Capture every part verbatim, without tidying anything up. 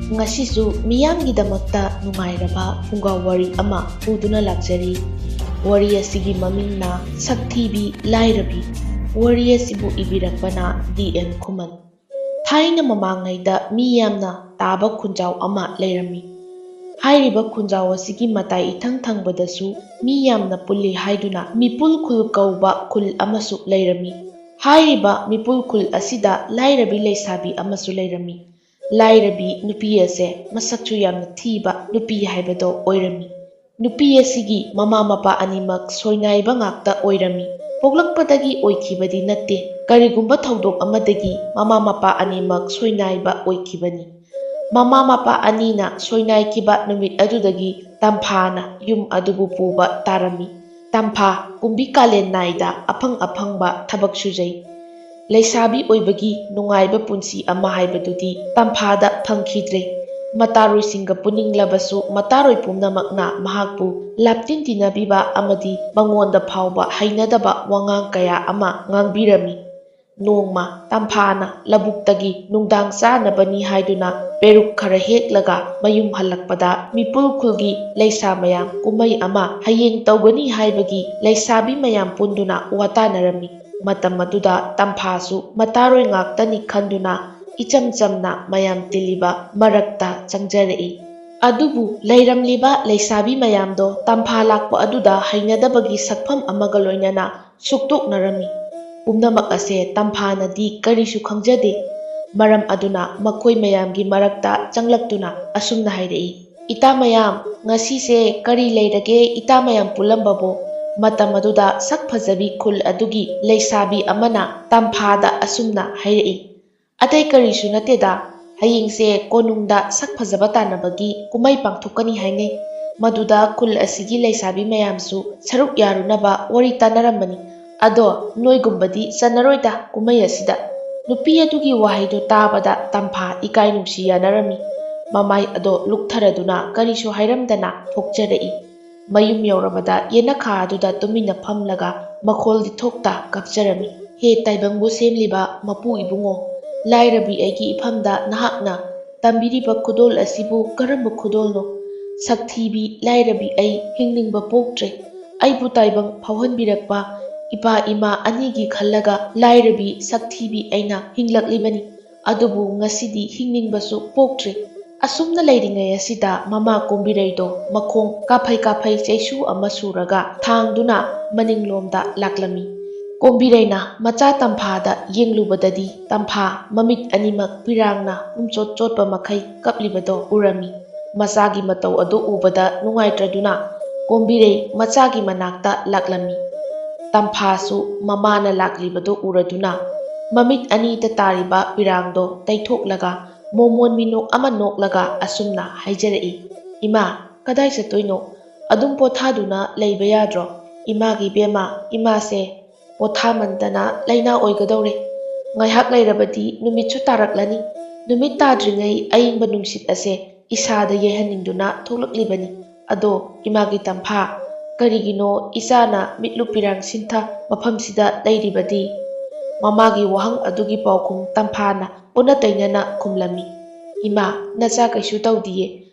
ꯉꯁꯤꯁꯨ ꯃꯤꯌꯥꯝꯒꯤꯗꯃꯛꯇ ꯅꯨꯡꯉꯥꯏꯔꯕ ꯐꯨꯡꯒꯥ ꯋꯥꯔꯤ ꯑꯃ ꯄꯨꯗꯨꯅ ꯂꯥꯛꯆꯔꯤ꯫ ꯋꯥꯔꯤ ꯑꯁꯤꯒꯤ ꯃꯃꯤꯡꯅ ꯁꯛꯊꯤꯕꯤ ꯂꯥꯏꯔꯕꯤ꯫ ꯋꯥꯔꯤ ꯑꯁꯤꯕꯨ ꯏꯕꯤꯔꯛꯄꯅ ꯗꯤ ꯑꯦꯟ ꯈꯨꯃꯟ꯫ ꯊꯥꯏꯅ ꯃꯃꯥꯡꯉꯩꯗ ꯃꯤ ꯌꯥꯝꯅ ꯇꯥꯕ ꯈꯨꯟꯖꯥꯎ ꯑꯃ ꯂꯩꯔꯝꯃꯤ꯫ ꯍꯥꯏꯔꯤꯕ ꯈꯨꯟꯖꯥꯎ ꯑꯁꯤꯒꯤ ꯃꯇꯥꯏ ꯏꯊꯪ ꯊꯪꯕꯗꯁꯨ ꯃꯤ ꯌꯥꯝꯅ ꯄꯨꯜꯂꯤ ꯍꯥꯏꯗꯨꯅ ꯃꯤꯄꯨꯜ ꯈꯨꯜ ꯀꯧꯕ ꯈꯨꯜ ꯑꯃꯁꯨ ꯂꯩꯔꯝꯃꯤ꯫ ꯍꯥꯏꯔꯤꯕ ꯃꯤꯄꯨꯜ ꯈꯨꯜ ꯑꯁꯤꯗ ꯂꯥꯏꯔꯕꯤ ꯂꯩꯁꯥꯕꯤ ꯑꯃꯁꯨ ꯂꯩꯔꯝꯃꯤ꯫ ꯂꯥꯏꯔꯕꯤ ꯅꯨꯄꯤ ꯑꯁꯦ ꯃꯁꯛꯁꯨ ꯌꯥꯝꯅ ꯊꯤꯕ ꯅꯨꯄꯤ ꯍꯥꯏꯕꯗꯣ ꯑꯣꯏꯔꯝꯃꯤ꯫ ꯅꯨꯄꯤ ꯑꯁꯤꯒꯤ ꯃꯃꯥ ꯃꯄꯥ ꯑꯅꯤꯃꯛ ꯁꯣꯏꯅꯥꯏꯕ ꯉꯥꯛꯇ ꯑꯣꯏꯔꯝꯃꯤ꯫ ꯄꯣꯛꯂꯛꯄꯗꯒꯤ ꯑꯣꯏꯈꯤꯕꯗꯤ ꯅꯠꯇꯦ, ꯀꯔꯤꯒꯨꯝꯕ ꯊꯧꯗꯣꯛ ꯑꯃꯗꯒꯤ ꯃꯃꯥ ꯃꯄꯥ ꯑꯅꯤꯃꯛ ꯁꯣꯏꯅꯥꯏꯕ ꯑꯣꯏꯈꯤꯕꯅꯤ꯫ ꯃꯃꯥ ꯃꯄꯥ ꯑꯅꯤꯅ ꯁꯣꯏꯅꯥꯏꯈꯤꯕ ꯅꯨꯃꯤꯠ ꯑꯗꯨꯗꯒꯤ ꯇꯝꯐꯥꯅ ꯌꯨꯝ ꯑꯗꯨꯕꯨ ꯄꯨꯕ ꯇꯥꯔꯝꯃꯤ꯫ ꯇꯝꯐꯥ ꯀꯨꯝꯕꯤ ꯀꯥꯂꯦꯟ ꯅꯥꯏꯗ ꯑꯐꯪ ꯑꯐꯪꯕ ꯊꯕꯛ ꯁꯨꯖꯩ꯫ ꯂꯩꯁꯥꯕꯤ ꯑꯣꯏꯕꯒꯤ ꯅꯨꯡꯉꯥꯏꯕ ꯄꯨꯟꯁꯤ ꯑꯃ ꯍꯥꯏꯕꯗꯨꯗꯤ ꯇꯝꯐꯥꯗ ꯐꯪꯈꯤꯗ꯭ꯔꯦ꯫ ꯃꯇꯥꯔꯣꯏꯁꯤꯡꯒ ꯄꯨꯅꯤꯡꯂꯕꯁꯨ ꯃꯇꯥꯔꯣꯏ ꯄꯨꯝꯅꯃꯛꯅ ꯃꯍꯥꯛꯄꯨ ꯂꯥꯞꯇꯤꯟ ꯇꯤꯟꯅꯕꯤꯕ ꯑꯃꯗꯤ ꯃꯉꯣꯟꯗ ꯐꯥꯎꯕ ꯍꯩꯅꯗꯕ ꯋꯥꯉꯥꯡ ꯀꯌꯥ ꯑꯃ ꯉꯥꯡꯕꯤꯔꯝꯃꯤ꯫ ꯅꯣꯡꯃ ꯇꯝꯐꯥꯅ ꯂꯧꯕꯨꯛꯇꯒꯤ ꯅꯨꯡꯗꯥꯡ ꯆꯥꯅꯕꯅꯤ ꯍꯥꯏꯗꯨꯅ ꯄꯦꯔꯨꯛ ꯈꯔ ꯍꯦꯛꯂꯒ ꯃꯌꯨꯝ ꯍꯜꯂꯛꯄꯗ ꯃꯤꯄꯨꯜ ꯈꯨꯜꯒꯤ ꯂꯩꯁꯥ ꯃꯌꯥꯝ ꯀꯨꯝꯍꯩ ꯑꯃ ꯍꯌꯦꯡ ꯇꯧꯒꯅꯤ ꯍꯥꯏꯕꯒꯤ ꯂꯩꯁꯥꯕꯤ ꯃꯌꯥꯝ ꯄꯨꯟꯗꯨꯅ ꯋꯥꯇꯥꯅꯔꯝꯃꯤ꯫ ꯃꯇꯝ ꯑꯗꯨꯗ ꯇꯝꯐꯥꯁꯨ ꯃꯇꯥꯔꯣꯏ ꯉꯥꯛꯇꯅꯤ ꯈꯟꯗꯨꯅ ꯏꯆꯝ ꯆꯝꯅ ꯃꯌꯥꯝ ꯇꯤꯜꯂꯤꯕ ꯃꯔꯛꯇ ꯆꯪꯖꯔꯛꯏ꯫ ꯑꯗꯨꯕꯨ ꯂꯩꯔꯝꯂꯤꯕ ꯂꯩꯁꯥꯕꯤ ꯃꯌꯥꯝꯗꯣ ꯇꯝꯐꯥ ꯂꯥꯛꯄ ꯑꯗꯨꯗ ꯍꯩꯅꯗꯕꯒꯤ ꯁꯛꯐꯝ ꯑꯃꯒ ꯂꯣꯏꯅꯅ ꯁꯨꯛꯇꯣꯛꯅꯔꯝꯃꯤ꯫ ꯄꯨꯝꯅꯃꯛ ꯑꯁꯦ ꯇꯝꯐꯥꯅꯗꯤ ꯀꯔꯤꯁꯨ ꯈꯪꯖꯗꯦ꯫ ꯃꯔꯝ ꯑꯗꯨꯅ ꯃꯈꯣꯏ ꯃꯌꯥꯝꯒꯤ ꯃꯔꯛꯇ ꯆꯪꯂꯛꯇꯨꯅ ꯑꯁꯨꯝꯅ ꯍꯥꯏꯔꯛꯏ, "ꯏꯇꯥ ꯃꯌꯥꯝ, ꯉꯁꯤꯁꯦ ꯀꯔꯤ ꯂꯩꯔꯒꯦ ꯏꯇꯥ ꯃꯌꯥꯝ ꯄꯨꯜꯂꯝꯕꯕꯨ?" ꯃꯇꯝ ꯑꯗꯨꯗ ꯁꯛ ꯐꯖꯕꯤ ꯈꯨꯜ ꯑꯗꯨꯒꯤ ꯂꯩꯁꯥꯕꯤ ꯑꯃꯅ ꯇꯝꯐꯥꯗ ꯑꯁꯨꯝꯅ ꯍꯥꯏꯔꯛꯏ, "ꯑꯇꯩ ꯀꯔꯤꯁꯨ ꯅꯠꯇꯦꯗ, ꯍꯌꯦꯡꯁꯦ ꯀꯣꯅꯨꯡꯗ ꯁꯛ ꯐꯖꯕ ꯇꯥꯟꯅꯕꯒꯤ ꯀꯨꯝꯍꯩ ꯄꯥꯡꯊꯣꯛꯀꯅꯤ ꯍꯥꯏꯅꯩ꯫ ꯃꯗꯨꯗ ꯈꯨꯜ ꯑꯁꯤꯒꯤ ꯂꯩꯁꯥꯕꯤ ꯃꯌꯥꯝꯁꯨ ꯁꯔꯨꯛ ꯌꯥꯔꯨꯅꯕ ꯋꯥꯔꯤ ꯇꯥꯟꯅꯔꯝꯕꯅꯤ꯫ ꯑꯗꯣ ꯅꯣꯏꯒꯨꯝꯕꯗꯤ ꯆꯟꯅꯔꯣꯏꯗ ꯀꯨꯝꯍꯩ ꯑꯁꯤꯗ?" ꯅꯨꯄꯤ ꯑꯗꯨꯒꯤ ꯋꯥꯍꯩꯗꯨ ꯇꯥꯕꯗ ꯇꯝꯐꯥ ꯏꯀꯥꯏ ꯅꯨꯡꯁꯤ ꯌꯥꯅꯔꯝꯃꯤ꯫ ꯃꯃꯥꯏ ꯑꯗꯣ ꯂꯨꯛꯊꯔꯗꯨꯅ ꯀꯔꯤꯁꯨ ꯍꯥꯏꯔꯝꯗꯅ ꯊꯣꯛꯆꯔꯛꯏ꯫ ꯃꯌꯨꯝ ꯌꯧꯔꯕꯗ ꯌꯦꯅꯈꯥ ꯑꯗꯨꯗ ꯇꯨꯃꯤꯟꯅ ꯐꯝꯂꯒ ꯃꯈꯣꯜꯗꯤ ꯊꯣꯛꯇ ꯀꯞꯆꯔꯝꯃꯤ꯫ "ꯍꯦ ꯇꯥꯏꯕꯪꯕꯨ ꯁꯦꯝꯂꯤꯕ ꯃꯄꯨ ꯏꯕꯨꯡꯉꯣ, ꯂꯥꯏꯔꯕꯤ ꯑꯩꯒꯤ ꯏꯐꯝꯗ ꯅꯍꯥꯛꯅ ꯇꯝꯕꯤꯔꯤꯕ ꯈꯨꯗꯣꯜ ꯑꯁꯤꯕꯨ ꯀꯔꯝꯕ ꯈꯨꯗꯣꯜꯅꯣ? ꯁꯛꯊꯤꯕꯤ, ꯂꯥꯏꯔꯕꯤ ꯑꯩ ꯍꯤꯡꯅꯤꯡꯕ ꯄꯣꯛꯇ꯭ꯔꯦ꯫ ꯑꯩꯕꯨ ꯇꯥꯏꯕꯪ ꯐꯥꯎꯍꯟꯕꯤꯔꯛꯄ ꯏꯄꯥ ꯏꯃꯥ ꯑꯅꯤꯒꯤ ꯈꯜꯂꯒ ꯂꯥꯏꯔꯕꯤ ꯁꯛꯊꯤꯕꯤ ꯑꯩꯅ ꯍꯤꯡꯂꯛꯂꯤꯕꯅꯤ꯫ ꯑꯗꯨꯕꯨ ꯉꯁꯤꯗꯤ ꯍꯤꯡꯅꯤꯡꯕꯁꯨ ꯄꯣꯛꯇ꯭ꯔꯦ꯫ ꯑꯁꯨꯝꯅ ꯂꯩꯔꯤꯉꯩ ꯑꯁꯤꯗ ꯃꯃꯥ ꯀꯣꯝꯕꯤꯔꯩꯗꯣ ꯃꯈꯣꯡ ꯀꯥꯐꯩ ꯀꯥꯐꯩ ꯆꯩꯁꯨ ꯑꯃ ꯁꯨꯔꯒ ꯊꯥꯡꯗꯨꯅ ꯃꯅꯤꯡꯂꯣꯝꯗ ꯂꯥꯛꯂꯝꯃꯤ꯫ ꯀꯣꯝꯕꯤꯔꯩꯅ ꯃꯆꯥ ꯇꯝꯐꯥꯗ ꯌꯦꯡꯂꯨꯕꯗꯗꯤ ꯇꯝꯐꯥ ꯃꯃꯤꯠ ꯑꯅꯤꯃꯛ ꯄꯤꯔꯥꯡꯅ ꯄꯨꯝꯆꯣꯠ ꯆꯣꯠꯄ ꯃꯈꯩ ꯀꯞꯂꯤꯕꯗꯣ ꯎꯔꯝꯃꯤ꯫ ꯃꯆꯥꯒꯤ ꯃꯇꯧ ꯑꯗꯨ ꯎꯕꯗ ꯅꯨꯡꯉꯥꯏꯇ꯭ꯔꯗꯨꯅ ꯀꯣꯝꯕꯤꯔꯩ ꯃꯆꯥꯒꯤ ꯃꯅꯥꯛꯇ ꯂꯥꯛꯂꯝꯃꯤ꯫ ꯇꯝꯐꯥꯁꯨ ꯃꯃꯥꯅ ꯂꯥꯛꯂꯤꯕꯗꯨ ꯎꯔꯗꯨꯅ ꯃꯃꯤꯠ ꯑꯅꯤꯗ ꯇꯥꯔꯤꯕ ꯄꯤꯔꯥꯡꯗꯣ ꯇꯩꯊꯣꯛꯂꯒ ꯃꯣꯃꯣꯟ ꯃꯤꯅꯣꯛ ꯑꯃ ꯅꯣꯛꯂꯒ ꯑꯁꯨꯝꯅ ꯍꯥꯏꯖꯔꯛꯏ, "ꯏꯃꯥ, ꯀꯗꯥꯏ ꯆꯠꯇꯣꯏꯅꯣ? ꯑꯗꯨꯝ ꯄꯣꯊꯥꯗꯨꯅ ꯂꯩꯕ ꯌꯥꯗ꯭ꯔꯣ? ꯏꯃꯥꯒꯤ ꯕꯦꯝꯃ, ꯏꯃꯥꯁꯦ ꯄꯣꯊꯥꯃꯟꯗꯅ ꯂꯥꯏꯅꯥ ꯑꯣꯏꯒꯗꯧꯔꯦ꯫ ꯉꯥꯏꯍꯥꯛ ꯂꯩꯔꯕꯗꯤ ꯅꯨꯃꯤꯠꯁꯨ ꯇꯥꯔꯛꯂꯅꯤ꯫ ꯅꯨꯃꯤꯠ ꯇꯥꯗ꯭ꯔꯤꯉꯩ ꯑꯏꯪꯕ ꯅꯨꯡꯁꯤꯠ ꯑꯁꯦ ꯏꯁꯥꯗ ꯌꯩꯍꯟꯅꯤꯡꯗꯨꯅ ꯊꯣꯛꯂꯛꯂꯤꯕꯅꯤ꯫ ꯑꯗꯣ ꯏꯃꯥꯒꯤ ꯇꯝꯐꯥ, ꯀꯔꯤꯒꯤꯅꯣ ꯏꯆꯥꯅ ꯃꯤꯠꯂꯨ ꯄꯤꯔꯥꯡ ꯁꯤꯟꯊ ꯃꯐꯝꯁꯤꯗ ꯂꯩꯔꯤꯕꯗꯤ?" ꯃꯃꯥꯒꯤ ꯋꯥꯍꯪ ꯑꯗꯨꯒꯤ ꯄꯥꯎꯈꯨꯝ ꯇꯝꯐꯥꯅ ꯑꯣꯟꯅ ꯇꯩꯅꯅ ꯈꯨꯝꯂꯝꯃꯤ, "ꯏꯃꯥ, ꯅꯆꯥ ꯀꯩꯁꯨ ꯇꯧꯗꯤꯌꯦ꯫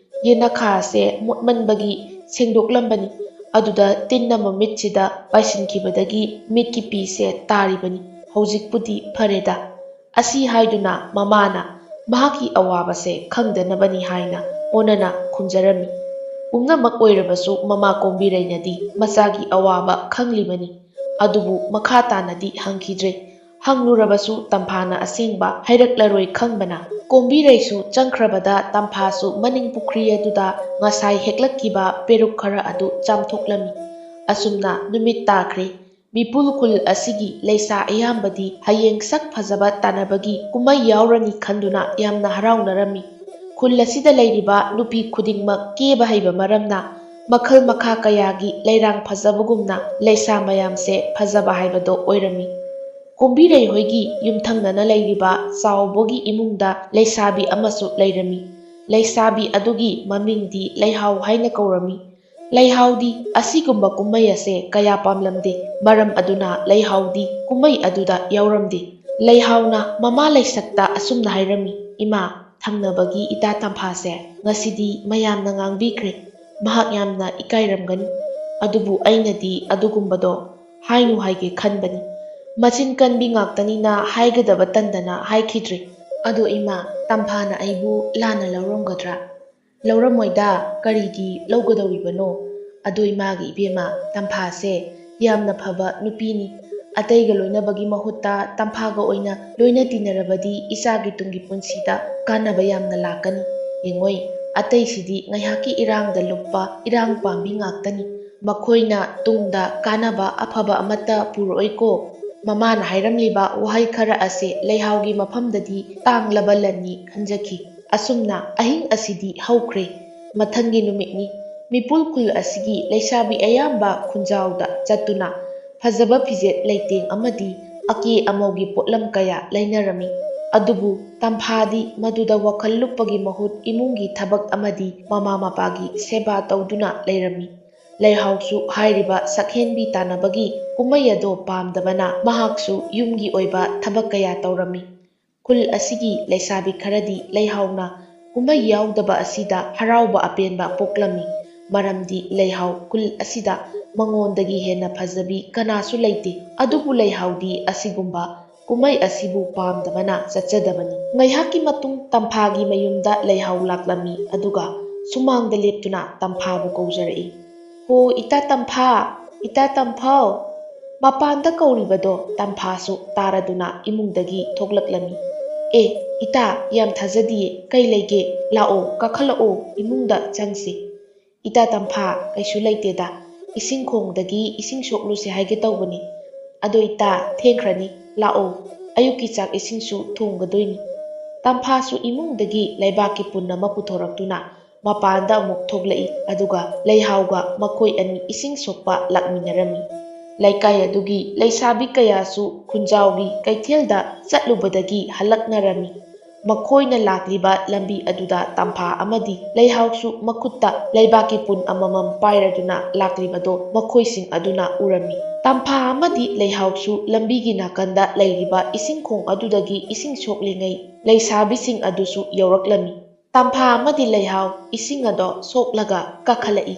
ꯌꯦꯅꯈꯥ ꯑꯁꯦ ꯃꯣꯠꯃꯟꯕꯒꯤ ꯁꯦꯡꯗꯣꯛꯂꯝꯕꯅꯤ꯫ ꯑꯗꯨꯗ ꯇꯤꯟꯅ ꯃꯃꯤꯠꯁꯤꯗ ꯄꯥꯏꯁꯤꯟꯈꯤꯕꯗꯒꯤ ꯃꯤꯠꯀꯤ ꯄꯤꯁꯦ ꯇꯥꯔꯤꯕꯅꯤ꯫ ꯍꯧꯖꯤꯛꯄꯨꯗꯤ ꯐꯔꯦꯗ꯫" ꯑꯁꯤ ꯍꯥꯏꯗꯨꯅ ꯃꯃꯥꯅ ꯃꯍꯥꯛꯀꯤ ꯑꯋꯥꯕꯁꯦ ꯈꯪꯗꯅꯕꯅꯤ ꯍꯥꯏꯅ ꯑꯣꯟꯅꯅ ꯈꯨꯝꯖꯔꯝꯃꯤ꯫ ꯄꯨꯝꯅꯃꯛ ꯑꯣꯏꯔꯕꯁꯨ ꯃꯃꯥ ꯀꯣꯝꯕꯤꯔꯩꯅꯗꯤ ꯃꯆꯥꯒꯤ ꯑꯋꯥꯕ ꯈꯪꯂꯤꯕꯅꯤ꯫ ꯑꯗꯨꯕꯨ ꯃꯈꯥ ꯇꯥꯅꯗꯤ ꯍꯪꯈꯤꯗ꯭ꯔꯦ꯫ ꯍꯪꯂꯨꯔꯕꯁꯨ ꯇꯝꯐꯥꯅ ꯑꯁꯦꯡꯕ ꯍꯥꯏꯔꯛꯂꯔꯣꯏ ꯈꯪꯕꯅ, ꯀꯣꯝꯕꯤꯔꯩꯁꯨ ꯆꯪꯈ꯭ꯔꯕꯗ ꯇꯝꯐꯥꯁꯨ ꯃꯅꯤꯡ ꯄꯨꯈ꯭ꯔꯤ ꯑꯗꯨꯗ ꯉꯁꯥꯏ ꯍꯦꯛꯂꯛꯈꯤꯕ ꯄꯦꯔꯨꯛ ꯈꯔ ꯑꯗꯨ ꯆꯥꯝꯊꯣꯛꯂꯝꯃꯤ꯫ ꯑꯁꯨꯝꯅ ꯅꯨꯃꯤꯠ ꯇꯥꯈ꯭ꯔꯦ꯫ ꯃꯤꯄꯨꯜ ꯈꯨꯜ ꯑꯁꯤꯒꯤ ꯂꯩꯁꯥ ꯑꯌꯥꯝꯕꯗꯤ ꯍꯌꯦꯡ ꯁꯛ ꯐꯖꯕ ꯇꯥꯟꯅꯕꯒꯤ ꯀꯨꯝꯍꯩ ꯌꯥꯎꯔꯅꯤ ꯈꯟꯗꯨꯅ ꯌꯥꯝꯅ ꯍꯔꯥꯎꯅꯔꯝꯃꯤ꯫ ꯈꯨꯜ ꯑꯁꯤꯗ ꯂꯩꯔꯤꯕ ꯅꯨꯄꯤ ꯈꯨꯗꯤꯡꯃꯛ ꯀꯦꯕ ꯍꯩꯕ ꯃꯔꯝꯅ ꯃꯈꯜ ꯃꯈꯥ ꯀꯌꯥꯒꯤ ꯂꯩꯔꯥꯡ ꯐꯖꯕꯒꯨꯝꯅ ꯂꯩꯁꯥ ꯃꯌꯥꯝꯁꯦ ꯐꯖꯕ ꯍꯥꯏꯕꯗꯣ ꯑꯣꯏꯔꯝꯃꯤ꯫ ꯀꯣꯝꯕꯤꯔꯩ ꯍꯣꯏꯒꯤ ꯌꯨꯝꯊꯪꯅꯅ ꯂꯩꯔꯤꯕ ꯆꯥꯎꯕꯒꯤ ꯏꯃꯨꯡꯗ ꯂꯩꯁꯥꯕꯤ ꯑꯃꯁꯨ ꯂꯩꯔꯝꯃꯤ꯫ ꯂꯩꯁꯥꯕꯤ ꯑꯗꯨꯒꯤ ꯃꯃꯤꯡꯗꯤ ꯂꯩꯍꯥꯎ ꯍꯥꯏꯅ ꯀꯧꯔꯝꯃꯤ꯫ ꯂꯩꯍꯥꯎꯗꯤ ꯑꯁꯤꯒꯨꯝꯕ ꯀꯨꯝꯍꯩ ꯑꯁꯦ ꯀꯌꯥ ꯄꯥꯝꯂꯝꯗꯦ꯫ ꯃꯔꯝ ꯑꯗꯨꯅ ꯂꯩꯍꯥꯎꯗꯤ ꯀꯨꯝꯍꯩ ꯑꯗꯨꯗ ꯌꯥꯎꯔꯝꯗꯦ꯫ ꯂꯩꯍꯥꯎꯅ ꯃꯃꯥ ꯂꯩꯁꯛꯇ ꯑꯁꯨꯝꯅ ꯍꯥꯏꯔꯝꯃꯤ, "ꯏꯃꯥ, ꯊꯪꯅꯕꯒꯤ ꯏꯇꯥ ꯇꯝꯐꯥꯁꯦ ꯉꯁꯤꯗꯤ ꯃꯌꯥꯝꯅ ꯉꯥꯡꯕꯤꯈ꯭ꯔꯦ꯫ ꯃꯍꯥꯛ ꯌꯥꯝꯅ ꯏꯀꯥꯏꯔꯝꯒꯅꯤ꯫ ꯑꯗꯨꯕꯨ ꯑꯩꯅꯗꯤ ꯑꯗꯨꯒꯨꯝꯕꯗꯣ ꯍꯥꯏꯅꯨ ꯍꯥꯏꯒꯦ ꯈꯟꯕꯅꯤ꯫ ꯃꯆꯤꯟ ꯀꯟꯕꯤ ꯉꯥꯛꯇꯅꯤꯅ ꯍꯥꯏꯒꯗꯕ ꯇꯟꯗꯅ ꯍꯥꯏꯈꯤꯗ꯭ꯔꯦ꯫ ꯑꯗꯣ ꯏꯃꯥ, ꯇꯝꯐꯥꯅ ꯑꯩꯕꯨ ꯂꯥꯟꯅ ꯂꯧꯔꯝꯒꯗ꯭ꯔꯥ? ꯂꯧꯔꯝꯃꯣꯏꯗ, ꯀꯔꯤꯒꯤ ꯂꯧꯒꯗꯧꯔꯤꯕꯅꯣ? ꯑꯗꯣ ꯏꯃꯥꯒꯤ ꯏꯕꯦꯝꯃ, ꯇꯝꯐꯥꯁꯦ ꯌꯥꯝꯅ ꯐꯕ ꯅꯨꯄꯤꯅꯤ꯫ ꯑꯇꯩꯒ ꯂꯣꯏꯅꯕꯒꯤ ꯃꯍꯨꯠꯇ ꯇꯝꯐꯥꯒ ꯑꯣꯏꯅ ꯂꯣꯏꯅ ꯇꯤꯟꯅꯔꯕꯗꯤ ꯏꯆꯥꯒꯤ ꯇꯨꯡꯒꯤ ꯄꯨꯟꯁꯤꯗ ꯀꯥꯟꯅꯕ ꯌꯥꯝꯅ ꯂꯥꯛꯀꯅꯤ꯫ ꯌꯦꯡꯉꯣꯏ, ꯑꯇꯩꯁꯤꯗꯤ ꯉꯥꯏꯍꯥꯛꯀꯤ ꯏꯔꯥꯡꯗ ꯂꯨꯞꯄ ꯏꯔꯥꯡ ꯄꯥꯝꯕꯤ ꯉꯥꯛꯇꯅꯤ꯫ ꯃꯈꯣꯏꯅ ꯇꯨꯡꯗ ꯀꯥꯟꯅꯕ ꯑꯐꯕ ꯑꯃꯠꯇ ꯄꯨꯔꯛꯑꯣꯏꯀꯣ꯫ ꯃꯃꯥꯅ ꯍꯥꯏꯔꯝꯂꯤꯕ ꯋꯥꯍꯩ ꯈꯔ ꯑꯁꯦ ꯂꯩꯍꯥꯎꯒꯤ ꯃꯐꯝꯗꯗꯤ ꯇꯥꯡꯂꯕ ꯂꯟꯅꯤ ꯈꯟꯖꯈꯤ꯫ ꯑꯁꯨꯝꯅ ꯑꯍꯤꯡ ꯑꯁꯤꯗꯤ ꯍꯧꯈ꯭ꯔꯦ꯫ ꯃꯊꯪꯒꯤ ꯅꯨꯃꯤꯠꯅꯤ꯫ ꯃꯤꯄꯨꯜ ꯈꯨꯜ ꯑꯁꯤꯒꯤ ꯂꯩꯁꯥꯕꯤ ꯑꯌꯥꯝꯕ ꯈꯨꯟꯖꯥꯎꯗ ꯆꯠꯇꯨꯅ ꯐꯖꯕ ꯐꯤꯖꯦꯠ ꯂꯩꯇꯦꯡ ꯑꯃꯗꯤ ꯑꯀꯦ ꯑꯃꯧꯒꯤ ꯄꯣꯠꯂꯝ ꯀꯌꯥ ꯂꯩꯅꯔꯝꯃꯤ꯫ ꯑꯗꯨꯕꯨ ꯇꯝꯐꯥꯗꯤ ꯃꯗꯨꯗ ꯋꯥꯈꯜ ꯂꯨꯞꯄꯒꯤ ꯃꯍꯨꯠ ꯏꯃꯨꯡꯒꯤ ꯊꯕꯛ ꯑꯃꯗꯤ ꯃꯃꯥ ꯃꯄꯥꯒꯤ ꯁꯦꯕꯥ ꯇꯧꯗꯨꯅ ꯂꯩꯔꯝꯃꯤ꯫ ꯂꯩꯍꯥꯎꯁꯨ ꯍꯥꯏꯔꯤꯕ ꯁꯛꯍꯦꯟꯕꯤ ꯇꯥꯟꯅꯕꯒꯤ ꯀꯨꯝꯍꯩ ꯑꯗꯣ ꯄꯥꯝꯗꯕꯅ ꯃꯍꯥꯛꯁꯨ ꯌꯨꯝꯒꯤ ꯑꯣꯏꯕ ꯊꯕꯛ ꯀꯌꯥ ꯇꯧꯔꯝꯃꯤ꯫ ꯈꯨꯜ ꯑꯁꯤꯒꯤ ꯂꯩꯁꯥꯕꯤ ꯈꯔꯗꯤ ꯂꯩꯍꯥꯎꯅ ꯀꯨꯝꯍꯩ ꯌꯥꯎꯗꯕ ꯑꯁꯤꯗ ꯍꯔꯥꯎꯕ ꯑꯄꯦꯟꯕ ꯄꯣꯛꯂꯝꯃꯤ꯫ ꯃꯔꯝꯗꯤ ꯂꯩꯍꯥꯎ ꯈꯨꯜ ꯑꯁꯤꯗ ꯃꯉꯣꯟꯗꯒꯤ ꯍꯦꯟꯅ ꯐꯖꯕꯤ ꯀꯅꯥꯁꯨ ꯂꯩꯇꯦ꯫ ꯑꯗꯨꯕꯨ ꯂꯩꯍꯥꯎꯗꯤ ꯑꯁꯤꯒꯨꯝꯕ ꯀꯨꯝꯍꯩ ꯑꯁꯤꯕꯨ ꯄꯥꯝꯗꯕꯅ ꯆꯠꯆꯗꯕꯅꯤ꯫ ꯉꯥꯏꯍꯥꯛꯀꯤ ꯃꯇꯨꯡ ꯇꯝꯐꯥꯒꯤ ꯃꯌꯨꯝꯗ ꯂꯩꯍꯥꯎ ꯂꯥꯛꯂꯝꯃꯤ, ꯑꯗꯨꯒ ꯁꯨꯃꯥꯡꯗ ꯂꯦꯞꯇꯨꯅ ꯇꯝꯐꯥꯕꯨ ꯀꯧꯖꯔꯛꯏ꯫ "ꯍꯣ, ꯏꯇꯥ ꯇꯝꯐꯥ, ꯏꯇꯥ ꯇꯝꯐꯥꯎ!" ꯃꯄꯥꯟꯗ ꯀꯧꯔꯤꯕꯗꯣ ꯇꯝꯐꯥꯁꯨ ꯇꯥꯔꯗꯨꯅ ꯏꯃꯨꯡꯗꯒꯤ ꯊꯣꯛꯂꯛꯂꯝꯃꯤ꯫ "ꯑꯦ, ꯏꯇꯥ, ꯌꯥꯝ ꯊꯥꯖꯗꯤꯌꯦ, ꯀꯩ ꯂꯩꯒꯦ? ꯂꯥꯛꯑꯣ, ꯀꯥꯈꯠꯂꯛꯑꯣ, ꯏꯃꯨꯡꯗ ꯆꯪꯁꯤ꯫" "ꯏꯇꯥ ꯇꯝꯐꯥ, ꯀꯩꯁꯨ ꯂꯩꯇꯦꯗ, ꯏꯁꯤꯡ ꯈꯣꯡꯗꯒꯤ ꯏꯁꯤꯡ ꯁꯣꯛꯂꯨꯁꯦ ꯍꯥꯏꯒꯦ ꯇꯧꯕꯅꯤ꯫ ꯑꯗꯣ ꯏꯇꯥ, ꯊꯦꯡꯈ꯭ꯔꯅꯤ, ꯂꯥꯛꯑꯣ, ꯑꯌꯨꯛꯀꯤ ꯆꯥꯛ ꯏꯁꯤꯡꯁꯨ ꯊꯣꯡꯒꯗꯣꯏꯅꯤ꯫" ꯇꯝꯐꯥꯁꯨ ꯏꯃꯨꯡꯗꯒꯤ ꯂꯩꯕꯥꯛꯀꯤ ꯄꯨꯟ ꯑꯃ ꯄꯨꯊꯣꯔꯛꯇꯨꯅ ꯃꯄꯥꯟꯗ ꯑꯃꯨꯛ ꯊꯣꯛꯂꯛꯏ, ꯑꯗꯨꯒ ꯂꯩꯍꯥꯎꯒ ꯃꯈꯣꯏ ꯑꯅꯤ ꯏꯁꯤꯡ ꯁꯣꯛꯄ ꯂꯥꯛꯃꯤꯟꯅꯔꯝꯃꯤ꯫ ꯂꯩꯀꯥꯏ ꯑꯗꯨꯒꯤ ꯂꯩꯁꯥꯕꯤ ꯀꯌꯥꯁꯨ ꯈꯨꯟꯖꯥꯎꯒꯤ ꯀꯩꯊꯦꯜꯗ ꯆꯠꯂꯨꯕꯗꯒꯤ ꯍꯜꯂꯛꯅꯔꯝꯃꯤ꯫ ꯃꯈꯣꯏꯅ ꯂꯥꯛꯂꯤꯕ ꯂꯝꯕꯤ ꯑꯗꯨꯗ ꯇꯝꯐꯥ ꯑꯃꯗꯤ ꯂꯩꯍꯥꯎꯁꯨ ꯃꯈꯨꯠꯇ ꯂꯩꯕꯥꯛꯀꯤ ꯄꯨꯟ ꯑꯃꯃꯝ ꯄꯥꯏꯔꯗꯨꯅ ꯂꯥꯛꯂꯤꯕꯗꯣ ꯃꯈꯣꯏꯁꯤꯡ ꯑꯗꯨꯅ ꯎꯔꯝꯃꯤ꯫ ꯇꯝꯐꯥ ꯑꯃꯗꯤ ꯂꯩꯍꯥꯎꯁꯨ ꯂꯝꯕꯤꯒꯤ ꯅꯥꯀꯟꯗ ꯂꯩꯔꯤꯕ ꯏꯁꯤꯡ ꯈꯣꯡ ꯑꯗꯨꯗꯒꯤ ꯏꯁꯤꯡ ꯁꯣꯛꯂꯤꯉꯩ ꯂꯩꯁꯥꯕꯤꯁꯤꯡ ꯑꯗꯨꯁꯨ ꯌꯧꯔꯛꯂꯝꯃꯤ꯫ ꯇꯝꯐꯥ ꯑꯃꯗꯤ ꯂꯩꯍꯥꯎ ꯏꯁꯤꯡ ꯑꯗꯣ ꯁꯣꯛꯂꯒ ꯀꯥꯈꯠꯂꯛꯏ꯫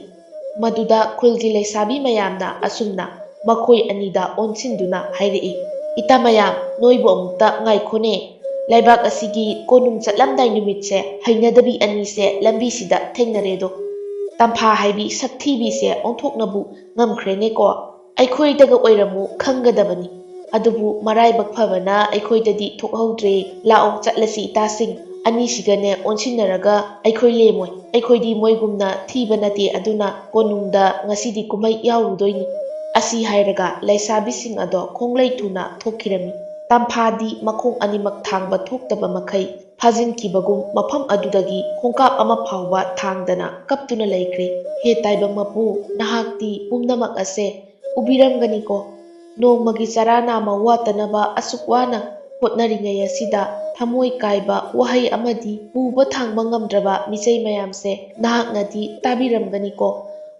ꯃꯗꯨꯗ ꯈꯨꯜꯒꯤ ꯂꯩꯁꯥꯕꯤ ꯃꯌꯥꯝꯅ ꯑꯁꯨꯝꯅ ꯃꯈꯣꯏ ꯑꯅꯤꯗ ꯑꯣꯟꯁꯤꯟꯗꯨꯅ ꯍꯥꯏꯔꯛꯏ, "ꯏꯇꯥ ꯃꯌꯥꯝ, ꯅꯣꯏꯕꯨ ꯑꯃꯨꯛꯇ ꯉꯥꯏꯈꯣꯅꯦ꯫ ꯂꯩꯕꯥꯛ ꯑꯁꯤꯒꯤ ꯀꯣꯅꯨꯡ ꯆꯠꯂꯝꯗꯥꯏ ꯅꯨꯃꯤꯠꯁꯦ ꯍꯩꯅꯗꯕꯤ ꯑꯅꯤꯁꯦ ꯂꯝꯕꯤꯁꯤꯗ ꯊꯦꯡꯅꯔꯦꯗꯣ꯫ ꯇꯝꯐꯥ ꯍꯥꯏꯕꯤ ꯁꯛꯊꯤꯕꯤꯁꯦ ꯑꯣꯟꯊꯣꯛꯅꯕꯨ ꯉꯝꯈ꯭ꯔꯦꯅꯦꯀꯣ꯫ ꯑꯩꯈꯣꯏꯗꯒ ꯑꯣꯏꯔꯝꯃꯨ ꯈꯪꯒꯗꯕꯅꯤ꯫ ꯑꯗꯨꯕꯨ ꯃꯔꯥꯏꯕꯛ ꯐꯕꯅ ꯑꯩꯈꯣꯏꯗꯗꯤ ꯊꯣꯛꯍꯧꯗ꯭ꯔꯦ꯫ ꯂꯥꯛꯑꯣ ꯆꯠꯂꯁꯤ ꯏꯇꯥꯁꯤꯡ꯫ ꯑꯅꯤꯁꯤꯒꯅꯦ ꯑꯣꯟꯁꯤꯟꯅꯔꯒ ꯑꯩꯈꯣꯏ ꯂꯦꯝꯃꯣꯏ꯫ ꯑꯩꯈꯣꯏꯗꯤ ꯃꯣꯏꯒꯨꯝꯅ ꯊꯤꯕ ꯅꯠꯇꯦ, ꯑꯗꯨꯅ ꯀꯣꯅꯨꯡꯗ ꯉꯁꯤꯗꯤ ꯀꯨꯝꯍꯩ ꯌꯥꯎꯔꯨꯗꯣꯏꯅꯤ"꯫ ꯑꯁꯤ ꯍꯥꯏꯔꯒ ꯂꯩꯁꯥꯕꯤꯁꯤꯡ ꯑꯗꯣ ꯈꯣꯡꯂꯩ ꯊꯨꯅ ꯊꯣꯛꯈꯤꯔꯝꯃꯤ꯫ ꯇꯝꯐꯥꯗꯤ ꯃꯈꯣꯡ ꯑꯅꯤꯃꯛ ꯊꯥꯡꯕ ꯊꯣꯛꯇꯕ ꯃꯈꯩ ꯐꯥꯖꯤꯟꯈꯤꯕꯒꯨꯝ ꯃꯐꯝ ꯑꯗꯨꯗꯒꯤ ꯈꯣꯡꯀꯥꯞ ꯑꯃ ꯐꯥꯎꯕ ꯊꯥꯡꯗꯅ ꯀꯞꯇꯨꯅ ꯂꯩꯈ꯭ꯔꯦ꯫ "ꯍꯦ ꯇꯥꯏꯕꯪ ꯃꯄꯨ, ꯅꯍꯥꯛꯇꯤ ꯄꯨꯝꯅꯃꯛ ꯑꯁꯦ ꯎꯕꯤꯔꯝꯒꯅꯤꯀꯣ꯫ ꯅꯣꯡꯃꯒꯤ ꯆꯔꯥ ꯅꯥꯝꯃ ꯋꯥꯠꯇꯅꯕ ꯑꯁꯨꯛ ꯋꯥꯅ ꯍꯣꯠꯅꯔꯤꯉꯩ ꯑꯁꯤꯗ ꯊꯃꯣꯏ ꯀꯥꯏꯕ ꯋꯥꯍꯩ ꯑꯃꯗꯤ ꯄꯨꯕ ꯊꯥꯡꯕ ꯉꯝꯗ꯭ꯔꯕ ꯃꯤꯆꯩ ꯃꯌꯥꯝꯁꯦ ꯅꯍꯥꯛꯅꯗꯤ ꯇꯥꯕꯤꯔꯝꯒꯅꯤꯀꯣ"꯫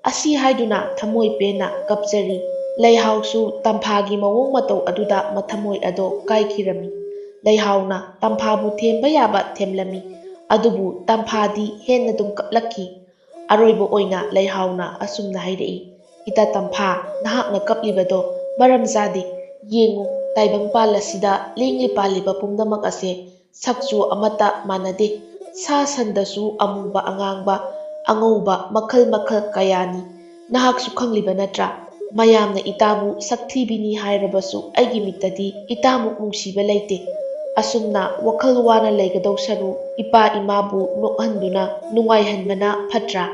ꯑꯁꯤ ꯍꯥꯏꯗꯨꯅ ꯊꯃꯣꯏ ꯄꯦꯟꯅ ꯀꯞꯆꯔꯤ꯫ ꯂꯩꯍꯥꯎꯁꯨ ꯇꯝꯐꯥꯒꯤ ꯃꯑꯣꯡ ꯃꯇꯧ ꯑꯗꯨꯗ ꯃꯊꯃꯣꯏ ꯑꯗꯣ ꯀꯥꯏꯈꯤꯔꯝꯃꯤ꯫ ꯂꯩꯍꯥꯎꯅ ꯇꯝꯐꯥꯕꯨ ꯊꯦꯝꯕ ꯌꯥꯕ ꯊꯦꯝꯂꯝꯃꯤ꯫ ꯑꯗꯨꯕꯨ ꯇꯝꯐꯥꯗꯤ ꯍꯦꯟꯅ ꯑꯗꯨꯝ ꯀꯞꯂꯛꯈꯤ꯫ ꯑꯔꯣꯏꯕ ꯑꯣꯏꯅ ꯂꯩꯍꯥꯎꯅ ꯑꯁꯨꯝꯅ ꯍꯥꯏꯔꯛꯏ, "ꯏꯇꯥ ꯇꯝꯐꯥ, ꯅꯍꯥꯛꯅ ꯀꯞꯂꯤꯕꯗꯣ ꯃꯔꯝ ꯆꯥꯗꯦ꯫ ꯌꯦꯡꯉꯨ, ꯇꯥꯏꯕꯪꯄꯥꯜ ꯑꯁꯤꯗ ꯂꯦꯡꯂꯤ ꯄꯥꯜꯂꯤꯕ ꯄꯨꯝꯅꯃꯛ ꯑꯁꯦ ꯁꯛꯆꯨ ꯑꯃꯠꯇ ꯃꯥꯟꯅꯗꯦ꯫ ꯁꯥ ꯁꯟꯗꯁꯨ ꯑꯃꯨꯕ, ꯑꯉꯥꯡꯕ, ꯑꯉꯧꯕ ꯃꯈꯜ ꯃꯈꯜ ꯀꯌꯥꯅꯤ꯫ ꯅꯍꯥꯛꯁꯨ ꯈꯪꯂꯤꯕ ꯅꯠꯇ꯭ꯔꯥ? ꯃꯌꯥꯝꯅ ꯏꯇꯥꯕꯨ ꯁꯛꯊꯤꯕꯤꯅꯤ ꯍꯥꯏꯔꯕꯁꯨ ꯑꯩꯒꯤ ꯃꯤꯠꯇꯗꯤ ꯏꯇꯥꯃꯨꯛ ꯅꯨꯡꯁꯤꯕ ꯂꯩꯇꯦ꯫ ꯑꯁꯨꯝꯅ ꯋꯥꯈꯜ ꯋꯥꯅ ꯂꯩꯒꯗꯧ ꯁꯔꯨꯛ ꯏꯄꯥ ꯏꯃꯥꯕꯨ ꯅꯣꯛꯍꯟꯗꯨꯅ ꯅꯨꯡꯉꯥꯏꯍꯟꯕꯅ ꯐꯠꯇ꯭ꯔꯥ?"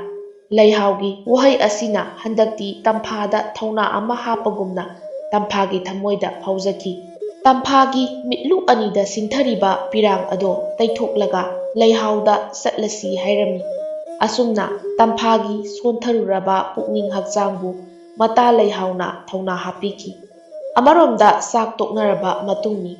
ꯂꯩꯍꯥꯎꯒꯤ ꯋꯥꯍꯩ ꯑꯁꯤꯅ ꯍꯟꯗꯛꯇꯤ ꯇꯝꯐꯥꯗ ꯊꯧꯅꯥ ꯑꯃ ꯍꯥꯞꯄꯒꯨꯝꯅ ꯇꯝꯐꯥꯒꯤ ꯊꯃꯣꯏꯗ ꯐꯥꯎꯖꯈꯤ꯫ ꯇꯝꯐꯥꯒꯤ ꯃꯤꯠꯂꯨ ꯑꯅꯤꯗ ꯁꯤꯡꯊꯔꯤꯕ ꯄꯤꯔꯥꯡ ꯑꯗꯣ ꯇꯩꯊꯣꯛꯂꯒ ꯂꯩꯍꯥꯎꯗ ꯆꯠꯂꯁꯤ ꯍꯥꯏꯔꯝꯃꯤ꯫ ꯑꯁꯨꯝꯅ ꯇꯝꯐꯥꯒꯤ ꯁꯣꯟꯊꯔꯨꯔꯕ ꯄꯨꯛꯅꯤꯡ ꯍꯛꯆꯥꯡꯕꯨ ꯃꯇꯥ ꯂꯩꯍꯥꯎꯅ ꯊꯧꯅꯥ ꯍꯥꯞꯄꯤꯈꯤ꯫ ꯑꯃꯔꯣꯝꯗ ꯆꯥꯛ ꯇꯣꯛꯅꯔꯕ ꯃꯇꯨꯡꯅꯤ꯫